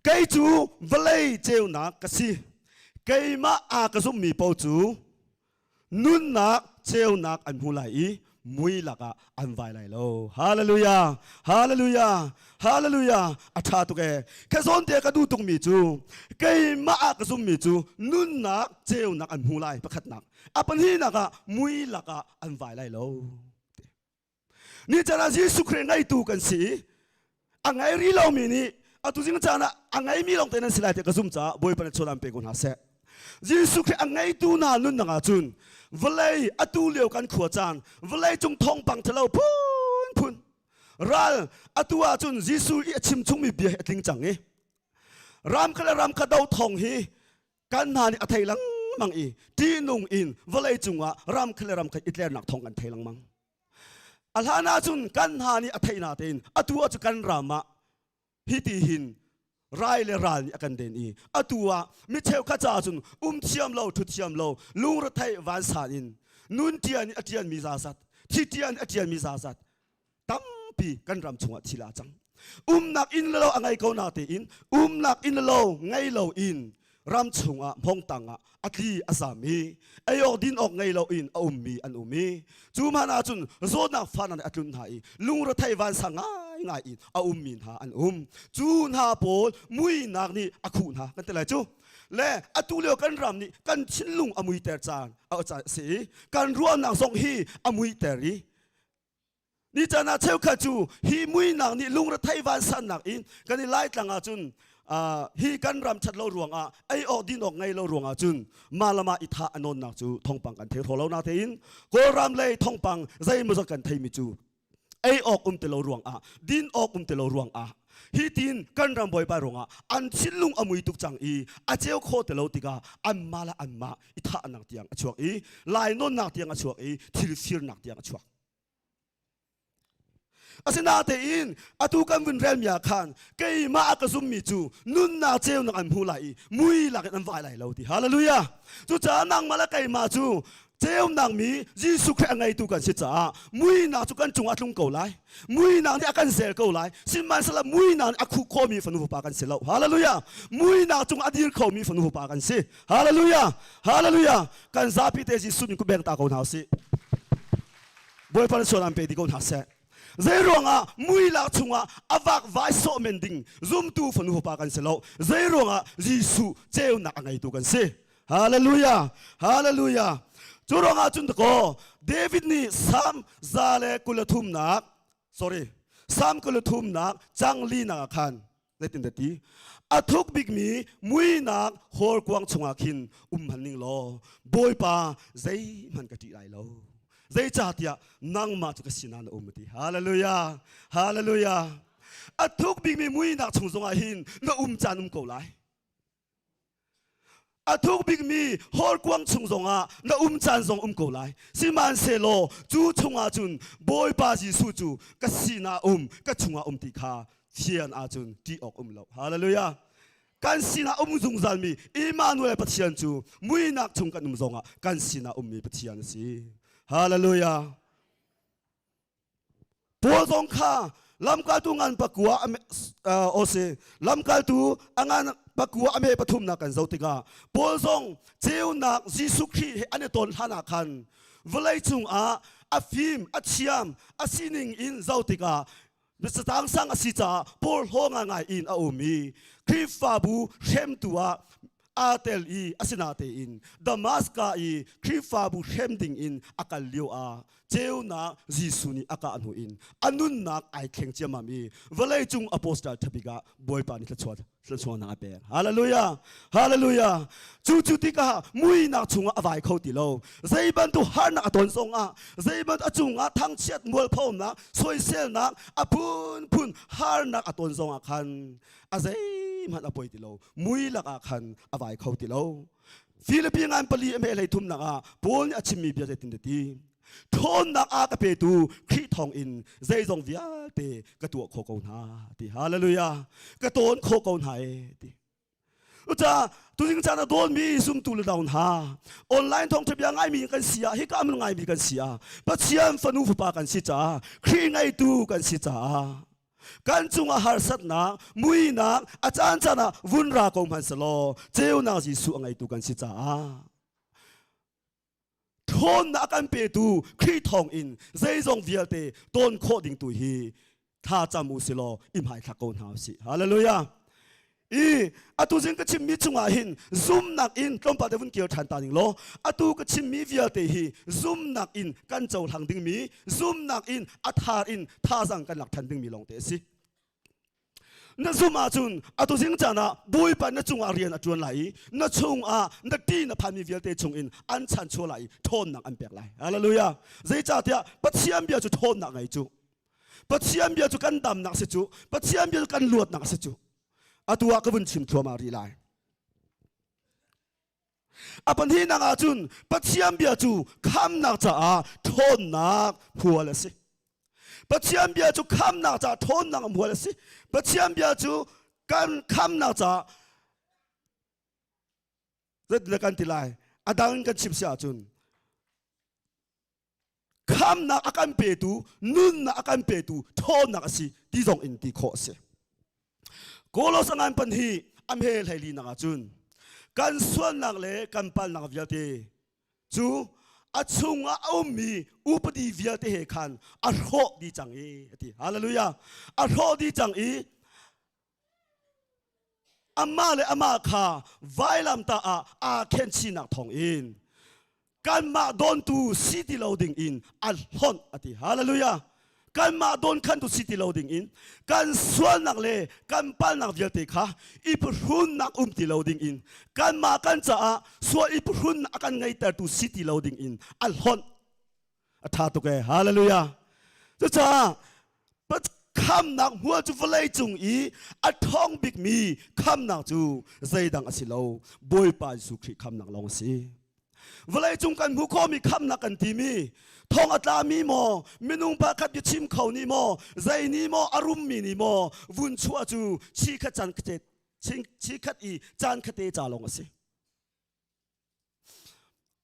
Kei cu vawlei ceunak ka si. Keimah aa ka zummi paoh cu nunnak ceunak an hmu lai i mui lakah an vai lai lo. Hallelujah! Hallelujah! Hallelujah! A ṭha tuk ee. Ka zawn te ka duh tukmi cu keimah ah ka zummi cu nunnak ceunak an hmu lai pakhatnak. A pahnihnak ah mui lakah an vai lai lo. Ni caan ah Jesuh Khrih ngeitu kan si i a ngei rih lomi nih atu zing caan ah a ngeimi lawng te nan si lai tiah ka zum caah Bawipa nih chawn pe ko hna seh. Jesuh Khrih a ngeitu hna nunnak ah cun vawlei atu lio kan khua caan vawlei cung thawngpang ṭhalo phunphun ral atu ah cun Jesuh i a chim chungmi bia hi a tling cang i ram kha le ram kha do thawng hi kan hna nih a thei lengmang i ṭihnung in vawlei cungah ram kha le ram kha i tlernak thawng kan thei lengmang. A hlan ahcun kan hna nih a theih natein atu ah cu kan ram ah hiti hin rai le ral nih a kan den i atu ah mi cheukhat caah cun um thiam lo ṭhut thiam lo lungretheih vansan in nun ṭian i a ṭianmi zazat thi ṭian i a ṭianmi zazat tampi kan ram chungah thil aa cang. Umnak inn le lo a ngei ko na tein umnak inn le lo ngei lo in ram chungah hmongtang ah a tli a zam i ei awk din awk ngei lo in a ummi an um i cu hmanh ah cun zawtnak fahnak nih a tlun hna i lungrethei vansang ngaingai in a ummi hna an um. Cu hna pawl muinak nih a khuh hna kan ti lai cu. Le atu lio kan ram nih kan thinlung a muiter caan a si i kan ruahnak zong hi a muiter i Ni caan ah cheukhat cu hi muinak nih lungrethei vansannak in kan i Laitlang ah cun hi kan ram ṭhat lo ruangah ei awk din awk ngei lo ruangah cun mah le mah i thah a nawnnak cu thawngpang kan thei hraw lo natein Kawlram lei thawngpang zeimawzat kan theimi cu ei awk um ti lo ruangah din awk um ti lo ruangah hi tin kan ram bawipa ruangah an thinlung a mui tuk cang i a ceu kho ti lo tikah anmah le anmah i thahnak tiang a chuak i lainawnnak tiang a chuak i thil firnak tiang a chuak. Asinain atu kan vun relmi ah khan keimah a ka zummi cu nunnak ceunak an hmu lai i mui lakin an vai lai lo ti. Hallelujah. Cucaah nangmah le keimah cu Ceunak mi Jesuh Khrih a ngeitu kan si caah muinak cu kan cungah a tlung ko lai. Muinak nih a kan zel ko lai. Sihmanhsehlaw muinak nih a khuh khawhmi fanu fapa kan si lo. Hallelujah! Muinak cungah a dir khomi fanu fapa kan si. Hallelujah! Hallelujah! Kan zapi te Jesuh min ku beng ta ko hna usih. Bawipa na sual an pe dih ko hna seh. Zei ruangah muilak chungah a vakvai sawh men ding zumtu fanu fapa kan si lo. Zei ruangah Jesuh ceunak a ngeitu kan si. Hallelujah! Hallelujah! Cu ruangah cun ko David nih Psalm 133nak sorry Psalm 33nak cang linak ah khan zeitin dah ti a thuk bikmi muinak hawrkuang chungah khin um hman ning law Bawipa zeihmanh ka ṭih lai lo zeicahtiah nangmah cu ka sinah na um ti Hallelujah! Hallelujah! A thuk bikmi muinak chung zongah hin na um caan um ko lai A thuk bikmi hawrkuang chung zongah na um caan zong um ko lai. Sihmanhsehlaw cu chungah cun Bawipa Jesuh cu ka sinah um, ka chungah um ti kha thian ahcun ṭih awk um lo. Hallelujah. Kan sinah um zungzalmi Immanuel Pathian cu muinak chung kan um zongah kan sinah ummi Pathian a si. Hallelujah. Paul zong kha lamkaltu ngan pakua ose lamkaltu a ngan pakua a me pathumnak kan zoh tikah Paul zong ceunak Jesuh Khrih he an i ton hlan ah khan vawlei cungah a fim a thiam a sining in zoh tikah misatang sang a si caah Paul hlaw ngaingai in a um i Khrihfabu hremtu ah aa tel i asinatein Damaska i Khrihfabu hrem ding in a kal lio ah ceunak Jesuh nih a kah hnu in a nunnak ai thleng ciammam i vawleicung apostle thabik ah Bawipa nih thluachuah thluachuahnak a pek. Hallelujah! Hallelujah! Cu cu tikah muinak chungah a vai kho ti lo. Zei bantuk harnak a ton zongah, zei bantuk a cungah thangchiat mualphonak, soiselnak, a phunphun harnak a ton zongah khan a zeihmanh a poi ti lo. Mui lakah khan a vai kho ti lo. Filipi ngan pali a hlei thumnak ah Paul nih a chimmi bia zeitin ti ṭhawnnak a ka petu Khrih thawng in zeizong vialte ka tuah khawh ko hna ti hallelujah ka tawn khawh ko hna e ti Uca tuzing caan a dawnmi zumtu le dau hna online thawngṭha bia ngaimi kan si ah hika amun ngaimi kan si ah Pathian fanu fapa kan si caah Khrih ngeitu kan si caah Kan cungah harsatnak, muinak, a caan caan ah vun ra ko hmanh selaw ceunak Jesuh a ngeitu kan si caah ṭhawnnak a kan petu Khrih thawng in zeizong vialte tawn khawh ding tu hi tha cam u silaw i hmaithlak ko hna usih. Hallelujah. I atu zing ka chimmi chungah hin zumnak in tlawmpal te vun kir ṭhan ta ning law atu ka chimmi vialte hi zumnak in kan cohlang dingmi zumnak in a thar in thazang kan lak ṭhan dingmi lawng te a si. Na zum ahcun atu zing caan ah Bawipa na cungah rian a ṭuan lai i na chungah na ṭi na phanmi vialte chungin an chanchuah lai i ṭhawnnak an pek lai. Hallelujah. Zeicahtiah Pathian bia cu ṭhawnnak ngei cu. Pathian bia cu kan damnak si cu. Pathian bia cu kan luatnak si cu. Atu ah ka vun chim thluahmah rih lai. A pahnihnak ahcun Pathian bia cu khamnak caah ṭhawnnak hmual a si. Pathian bia cu khamnak caah ṭhawnnak hmual a si. Pathian bia cu kan khamnak caah zeitin kan ti lai? A dang kan chim si ahcun khamnak a kan petu nunnak a kan petu ṭhawnnak a si ti zong in ti khawh a si Kolos a ngan pan hi a hme hleili nak ahcun kan sualnak le kan palnak vialte cu a chungah a ummi upadi vialte he khan a hrawh dih cang i a ti hallelujah a hrawh dih cang i amah le amah kha vailamtah ah aa khenchihnak thawng in kanmah dawntu si ti lo ding in a hlonh a ti hallelujah kanmah dawn khantu si ti lo ding in kan sualnak le kan palnak vialte kha i phuhrunnak um ti lo ding in kanmah kan caah sual i phuhrunnak a kan ngeitertu si ti lo ding in a hlonh a tha tuk ee hallelujah cucaah khamnak hmual cu vawlei cung i a ṭhawng bikmi khamnak cu zeidang a si lo Bawipa Jesuh Khrih khamnak lawng a si vawlei cung kan hmuh khawhmi khamnak kan timi thong a tlami maw minung pakhat biachim kho nih maw zei nih maw a rummi nih maw vun chuah cu chi khat caan chi khat i caan khate ca lawng a si.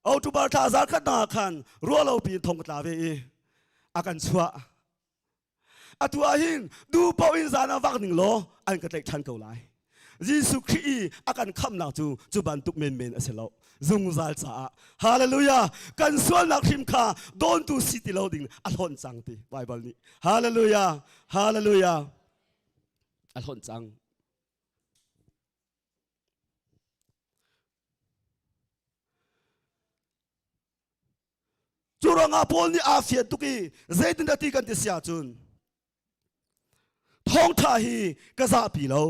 October thla zar khat na khan rualo pi thong ka tla ve i a kan chuah. Atu ah hin du paoh in zan ah vak ning law an ka tlaih ṭhan ko lai. Jesuh Khrih i a kan khamhnak cu cu bantuk menmen a si lo. Zungzal caah. Hallelujah! Kan sualnak hrim kha dawntu si ti lo ding a hlonh cang ti Bible nih. Hallelujah! Hallelujah! A hlonh cang. Cu ruangah Paul nih aa fian tuk i zeitindah ti kan ti si ahcun thawngṭha hi ka zahpi lo.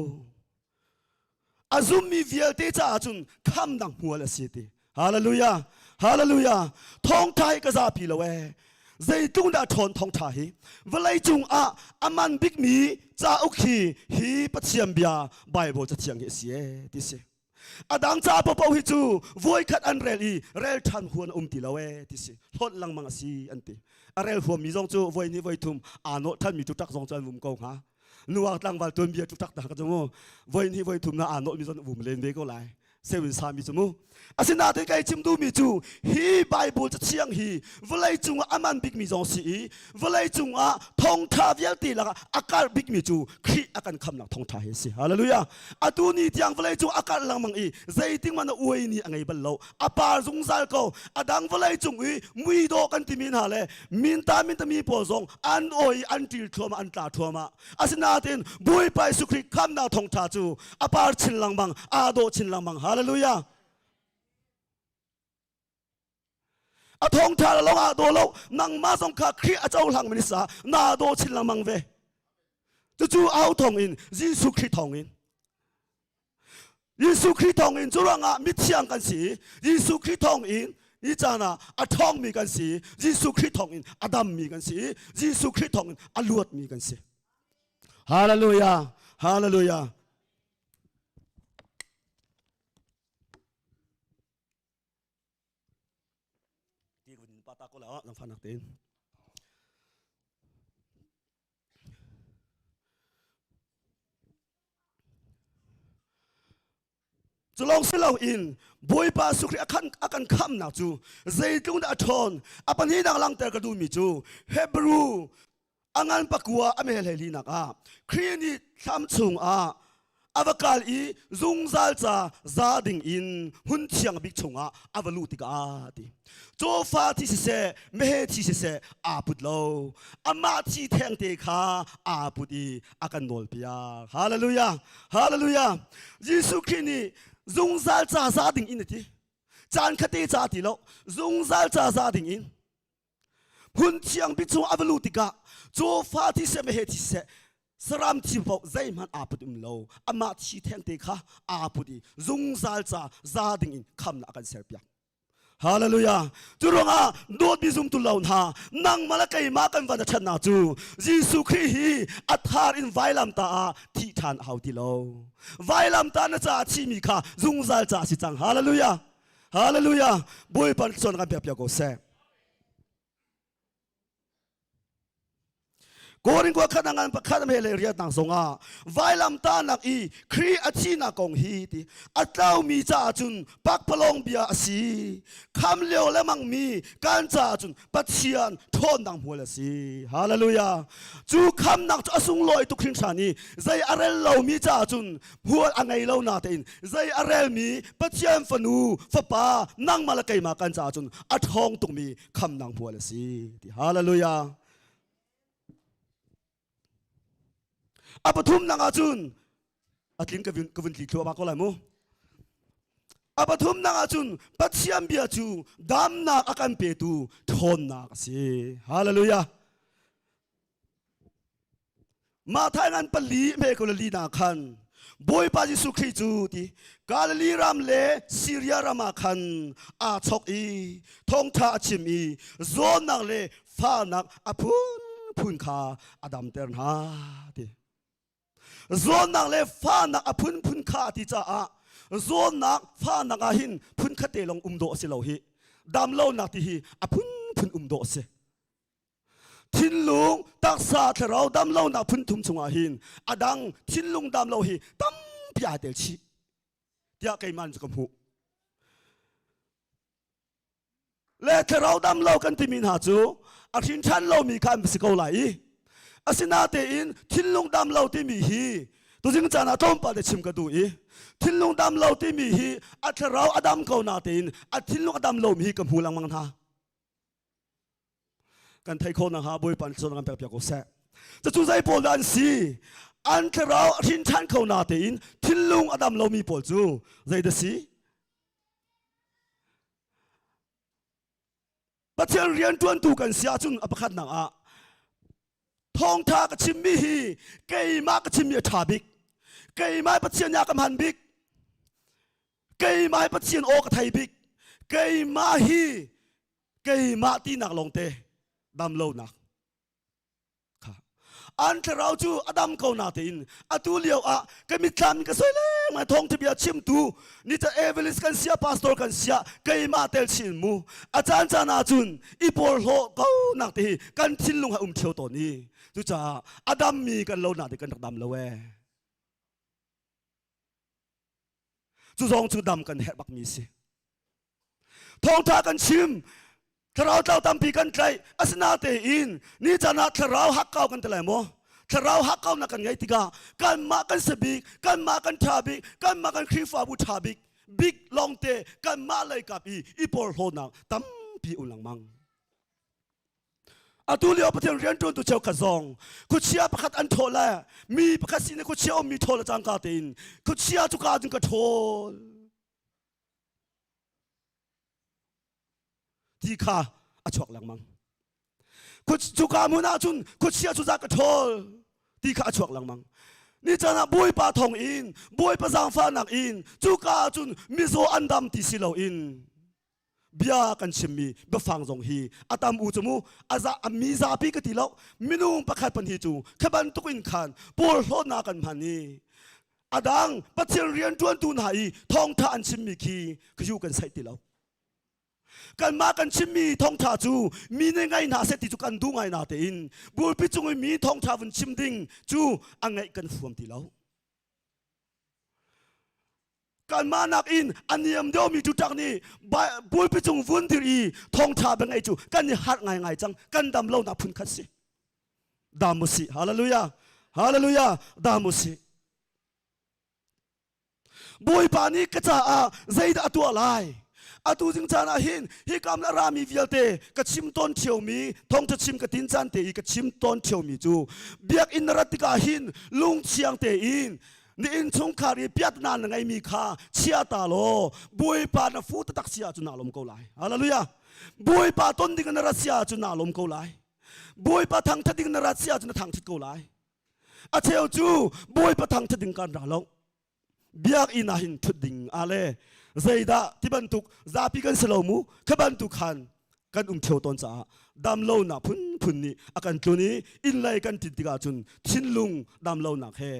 A zummi vialte caah cun khamnak hmual a si ti. Hallelujah! Hallelujah! Thawngṭha hi ka zahpi lo ee. Zeitluk dah ṭhawn thawngṭha hi vawlei cungah a man bikmi cauk hi hi Pathian bia Bible cathiang hi a si ee ti si. A dang ca paohpaoh hi cu voikhat an rel i rel ṭhan huan a um ti lo ee ti si. Hlawt lengmang a si an ti. A rel huammi zong cu voi hnih voi thum aa nawh ṭhanmi tu ṭak zong cu an um ko hnga. Nuak tlangval tuanbia tu ṭak ta ka cu mu. Voi hnih voi thum na aa nawhmi zong um len ve ko lai. Sewin sami cu mu. Asinain kai chim duhmi cu hi Bible cathiang hi vawlei cungah a man bikmi zong si i vawlei cungah thawngṭha vialte lakah a karh bikmi cu Khrih a kan khamnak thawngṭha hi a si. Hallelujah. Atu ni tiang vawlei cung a karh lengmang i zeiting man a uai ni a ngei bal lo. A par zungzal ko. A dang vawlei cung i mui dawh kan timi hna le minta mintami pawl zong an oi an ṭil thluahmah an tla thluahmah. Asinain Bawipa Jesuh Khrih khamnak thawngṭha cu a par chin lengmang, aa dawh chin lengmang. Hallelujah. A thawngṭha le lawng aa daw lo. Nangmah zong kha Khrih a cohlang mi sa naa daw chin lengmang ve. Cucu au thawng in Jesuh Khrih thawng in Jesuh Khrih thawng in cu ruangah mithiang kan si. Jesuh Khrih thawng in ni caan ah a ṭhawngmi kan si. Jesuh Khrih thawng in a dammi kan si. Jesuh Khrih thawng in a luatmi kan si. Hallelujah. Hallelujah. Ti kun pa ta ko la nang fa nak tein. Cu lawng si loin Bawipa Jesuh Khrih a kan khamnak cu zeitluk dah a ṭhawn a pahnihnak langhter ka duhmi cu Hebrew a ngan pakua a meh hleilinak ah Khrih nih thlam chungah a va kal i zungzal ca za ding in hmun thiang bik chungah a va luh tikah ti cawfa thi siseh meheh thi siseh aa put lo amah thi thengte kha aa put i a kan nawlpiak hallelujah hallelujah Jesuh Khrih nih zungzal ca za ding in a ti caan khate ca ti lo zungzal ca za ding in Hmun thiang bik chung a va luh tikah cawfa thi seh meheh thi seh saram thi paoh zeihmanh aa put um lo amah thi thengte kha aa put i zungzal ca za ding in khamnak a kan serpiak Hallelujah. Cu ruangah dawtmi zumtu lo hna nangmah le keimah kan van a ṭhatnak cu Jesuh Khrih hi a thar in vailam ta ah thih ṭhan a hau ti lo. Vailam ta na caah thimi kha zungzal ca a si cang. Hallelujah. Hallelujah. Bawipa nih kan pek piak ko seh. Korin khua khat ngan pakhat me le riat nang zongah vailam ta nak i Khrih a thihnak kong hi ti a tlaumi caah cun pakpalawng bia a si kham lio le mang mi kan caah cun Pathian ṭhawnnak hmual a si hallelujah cu khamnak cu a sunglawi tuk hringhran i zei a rel lomi caah cun hmual a ngei lo na tein zei a relmi Pathian fanu fapa nangmah le keimah kan caah cun a ṭhawng tukmi khamnak hmual a si ti hallelujah a pathum nak ah cun a tling ka vun tli thluahmah ko lai mu a pathum nak ah cun Pathian bia cu damnak a kan petu ṭhawnnak a si hallelujah Mah Thailand pali me ko li na khan Bawipa Jesuh Khrih cu ti Galilee ram le Syria ram ah khan aa chok i thawngtha a chim i zawnnak le fahnak a phunphun kha a damter hna ti. Zawnnak le fahnak a phunphun kha ti caah zawnnak fahnak ah hin phun khat te lawng um dawh a si lo hi damlonak ti hi a phunphun um dawh a si. Thinlung, taksa, thlarau damlonak phun thum chungah hin a dang thinlung damlo hi tampi aa tel chih tiah keimah cu ka hmuh. Le thlarau dam lo kan timi hna cu a hrin ṭhan lomi kha an si ko lai i asinatein thinlung dam lo timi hi tuzing caan ah tlawmpal te chim ka duh i thinlung dam lo timi hi a thlarau a dam ko natein a thinlung a dam lomi hi ka hmu lengmang hna. Kan thei kho nakhnga Bawipa nih kan pek piak ko seh. Cucu zei pawl dah an si? An thlarau a hrin ṭhan kho natein thinlung a dam lomi pawl cu zei dah si? Pathian rianṭuantu kan si ahcun a pakhatnak ah thawngṭha ka chimmi hi keimah ka chimmi a ṭha bik. Keimah Pathian nih a ka hman bik. Keimah Pathian aw ka thei bik. Keimah hi keimah tinak lawngte dam lonak kha an thlarau cu a dam ko na tein atu lio ah ka mitthlam ka soi leng thong bia chimtu ni ta evangelist kan sia pastor kan sia keimah tel chin mu a caan caan ah cun i por hlawh ko nak te hi kan thinlung ha um theo tawn i cucaah a dam mi kan lo na te kan rak dam lo e Cu zong cu dam kan herh bakmi si. Thawngṭha kan chim, thlarau tlau tampi kan tlaih, asinatein ni caan ah thlarau hakkau kan ti lai maw? Thlarau hakkau nak kan ngeih tikah kanmah kan si bik, kanmah kan ṭha bik, kanmah kan Khrihfabu ṭha bik, bik lawngte kanmah lei kap i i porhlawnak tampi um lengmang. Atu lio Pathian rianṭuantu cheukhat zong khuachia pakhat an ṭhawl le mi pakhat sin i khuachia ummi ṭhawl le cangka tein khuachia cu ka cun ka ṭhawl ti kha a chuak lengmang. Cuka hmun ah cun khuachia cu za ka ṭhawl ti kha a chuak lengmang. Ni caan ah Bawipa thawng in Bawipa zaangfahnak in cuka ah cun mizaw an dam ti si loin bia kan chimmi biafang zong hi a tam u cu mu aza mi zapi ka ti lo minung pakhat pan hi cu kha bantuk in khan pawl hlawtnak kan hman i adang Pathian rianṭuantu hna i thawngṭha an chimmi khi khayu kan saih ti lo kanmah kan chimmi thawngṭha cu mi nih ngai hna seh ti cu kan duh ngai na tein bupi cung i mi thawngṭha vun chim ding cu a ngaih kan fuam ti lo Kanmah nakin a niam deuhmi cu ṭak nih bualpi cung vun dir i thawngṭha bia ngaih cu kan i harh ngaingai cang. Kan dam lonak phun khat si. Dam u sih. Hallelujah. Hallelujah. Dam u sih. Bawipa nih ka caah zeidah a tuah lai? Atu zing caan ah hin hikam na rami vialte ka chim tawn ṭhiomi thawngṭha chim ka tin caan te i ka chim tawn ṭhiomi cu biakinn na rat tikah hin lungthiang tein Na innchungkhar i piatna na ngeimi kha chia ta law Bawipa na fu taktak si ahcun naa lawm ko lai. Hallelujah. Bawipa ton ding na rat si ahcun naa lawm ko lai. Bawipa thangthat ding na rat si ahcun na thangthat ko lai. A cheu cu Bawipa thangthat ding kan ra lo. Biakinn ah hin thut ding ale zeidah ti bantuk zapi kan si lo mu kha bantuk khan kan um theo tawn caah damlonak phunphun nih a kan tlun i innlei kan tin tikah cun thinlung damlonak he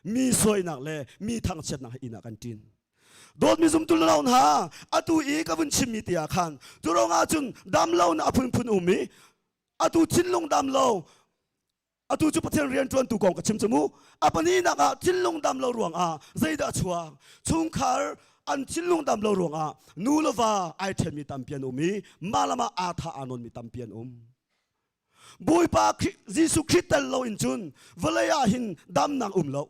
mi sawinak le mi thangchiatnak he inn ah kan ṭin. Dawtmi zumtu lo hna atu i ka vun chimmi te ah khan cu ruangah cun damlonak a phunphun um i atu thinlung damlo atu cu Pathian rianṭuantu kong ka chim cu mu a pahnihnak ah thinlung dam lo ruangah zeidah a chuak chungkhar an thinlung dam lo ruangah nu le va ai ṭhenmi tampi an um i mah lam ah aa tha aa nawnmi tampi an um Bawipa Jesuh Khrih tel lo in cun vawlei ah hin damnak um lo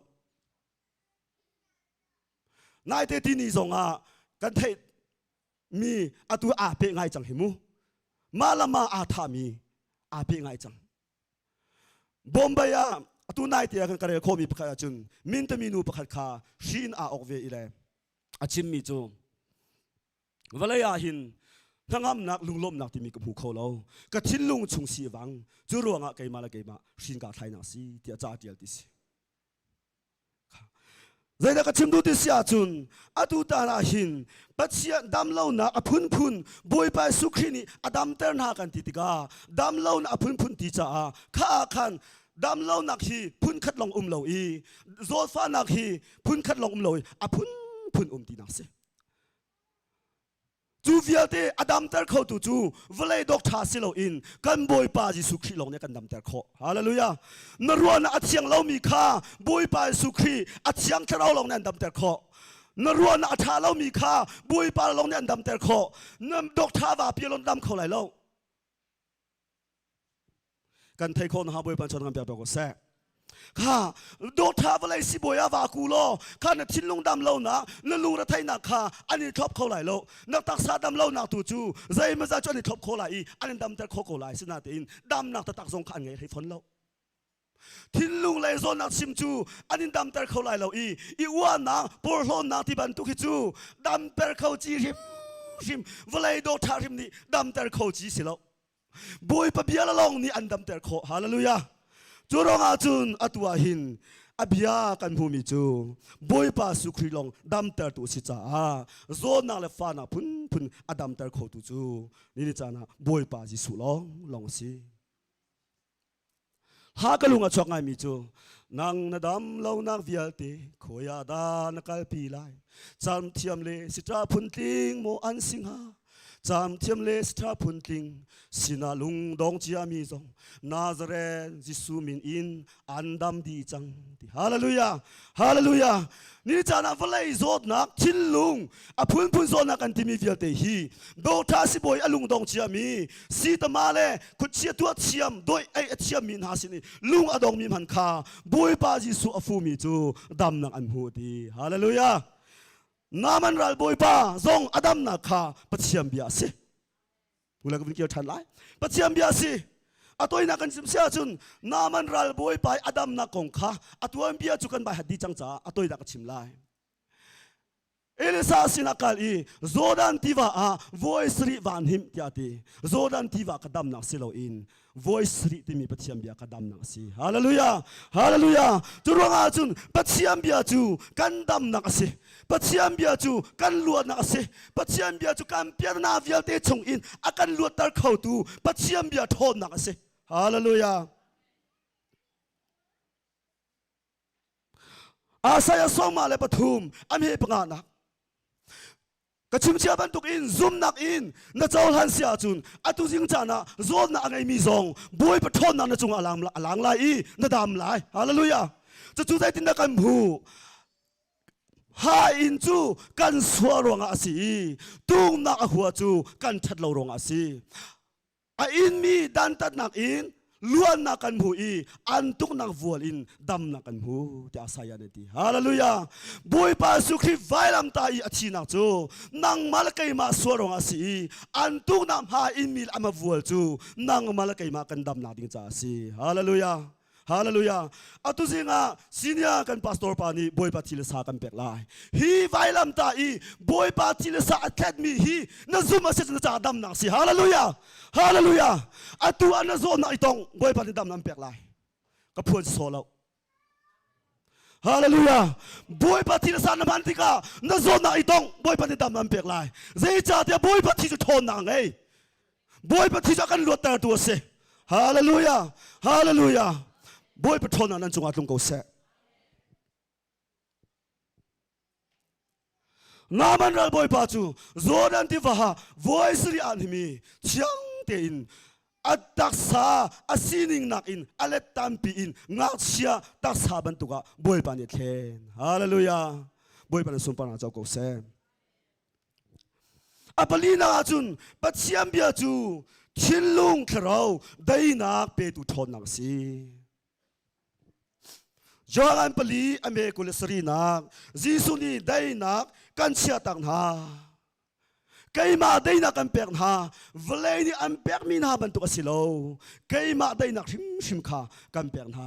naite tini zong ah kan theih mi atu aa pe ngai cang hi mu mah lam ah aa thami aa pe ngai cang Bombay ah atu nai te ah kan ka rel khawhmi pakhat ahcun mintami nu pakhat kha hri in aa awk ve i le a chimmi cu vawlei ah hin hnangamnak lunglawmhnak timi ka hmu kho lo ka thinlung chung si vang cu ruangah keimah le keimah hrin kaa thlainak si tiah ca tial ti si Zeidah ka chim duh ti si ahcun atu tan ah hin Pathian damlonak a phunphun Bawipa Jesuh Khrih nih a damter hna kan ti tikah damlonak a phunphun ti caah kha ah khan damlonak hi phunkhat lawng um lo i zawtfahnak hi phunkhat lawng um lo i a phunphun um tinak si. Cu vialte a damter khotu cu vawlei dawk ṭha si loin kan Bawipa Jesuh Khrih lawng nih a kan damter khawh. Hallelujah. Na ruahnak a thiang lomi kha Bawipa Jesuh Khrih a thiang thlarau lawng nih an damter khawh. Na ruahnak a ṭha lomi kha Bawipa lawng nih an damter khawh. Na doctor va pi lawng dam kho lai lo. Kan thei khawh na Bawipa chon kan pek ko seh. Kha doctor vawlei sibawi ah va ku law kha na thinlung dam lo nak na lung retheihnak kha an i thlop kho lai lo. Na taksa dam lo nak tu cu zeimawzat cu an i thlop kho lai i an in damter kho ko lai. Sinain damnak taktak zong kha an ngei hlei fawn lo. Thinlung lei zawnnak chim cu an in damter kho lai lo i i uahnak porhlawtnak ti bantuk hi cu damter kho ci hrimhrim vawlei dawtha hrim nih damter kho ci si lo. Bawipa bia lawng nih an damter khawh. Hallelujah. Cu ruangah cun atu ah hin a bia kan hmumi cu Bawipa Jesuh Khrih lawng damtertu a si caah zawtnak le fahnak phunphun a damter khotu cu ni ni caan ah Bawipa Jesuh lawng lawng a si. Ha ka lung a chuak ngaimi cu nang na dam lonak vialte khawi ah dah na kalpi lai cam thiam le sitra phuntling maw an si hnga cam thiam le sitra phuntling sinah lung dong ciami zong Nazareth Jesuh min in an dam dih cang ti hallelujah hallelujah Ni caan ah vawlei zawtnak, thinlung, a phunphun zawtnak kan timi vialte hi doctor sibawi a lungdong ciami, sitama le khuachia tuah thiam, dawih ei a thiammi hna sin i lung a dongmi hmanh kha Bawipa Jesuh a fumi cu damnak an hmu ti. Hallelujah. Naaman ral Bawipa zong a damnak kha Pathian bia a si. Ule ka vun kir ṭhan lai. Pathian bia a si. A toinak kan chim si ahcun Naaman ral bawipa i a damnak kong kha a tuanbia cu kan bai hat dih cang caah a toinak ka chim lai. Elisa sinah kal i Jordan tiva ah voi sarih van him tiah a ti. Jordan tiva ka damnak si loin voi sarih timi Pathian bia ka damnak a si. Hallelujah! Hallelujah! Cu ruangah cun Pathian bia cu kan damnak a si. Pathian bia cu kan luatnak a si. Pathian bia cu kan piannak vialte chung in a kan luatter khotu Pathian bia ṭhawnnak a si. Hallelujah. Isaiah 43 a hme panganak. Ka chim cia bantuk in zumnak in na cohlan si ahcun atu zing caan ah zawtnak a ngeimi zong Bawipa ṭhawnnak na cungah a lang lai i na dam lai. Hallelujah. Cucu zeitindah kan hmuh? Ha inn cu kan sual ruangah a si i tungnak a hua cu kan ṭhat lo ruangah a si. A inmi dantatnak in luannak kan hmu i an tuknak vual in damnak kan hmu tiah Isaiah nih a ti. Hallelujah! Bawipa Jesuh Khrih vailamtah i a thihnak cu nangmah le keimah sual ruangah a si i an tuknak hma inmi le ama vual cu nangmah le keimah kan damnak ding caah a si. Hallelujah! Hallelujah. Atu zing ah senior kan pastor pa nih Bawipa thi le sa kan pek lai. Hi vailam ta i Bawipa thi le sa a thlet mi hi na zum a si na ca damnak si. Hallelujah. Hallelujah. Atu ah na zawtnak i tong Bawipa nih damnak an pek lai. Ka phuan so lo. Hallelujah. Bawipa thi le sa na hman tikah na zawtnak i tong Bawipa nih damnak an pek lai. Zeicahtiah Bawipa thi cu ṭhawnnak a ngei. Bawipa thi cu a kan luattertu a si. Hallelujah! Hallelujah! Bawipa ṭhawnnak nan cungah tlung ko seh. Naaman ral bawipa cu Jordan tiva ha voi sarih ah himi thiang tein a taksa a sining nakin a let tampi in ngakchia taksa bantuk ah Bawipa nih a thlen. Hallelujah! Bawipa na sunparnak co ko seh. A palinak ahcun Pathian bia cu thinlung thlarau daihnak petu ṭhawnnak a si. Johan pali a me kul le sarihnak Jesuh nih daihnak kan chiahtak hna. Keimah daihnak kan pek hna, vawlei nih an pekmi hna bantuk a si lo. Keimah daihnak hrimhrim kha kan pek hna.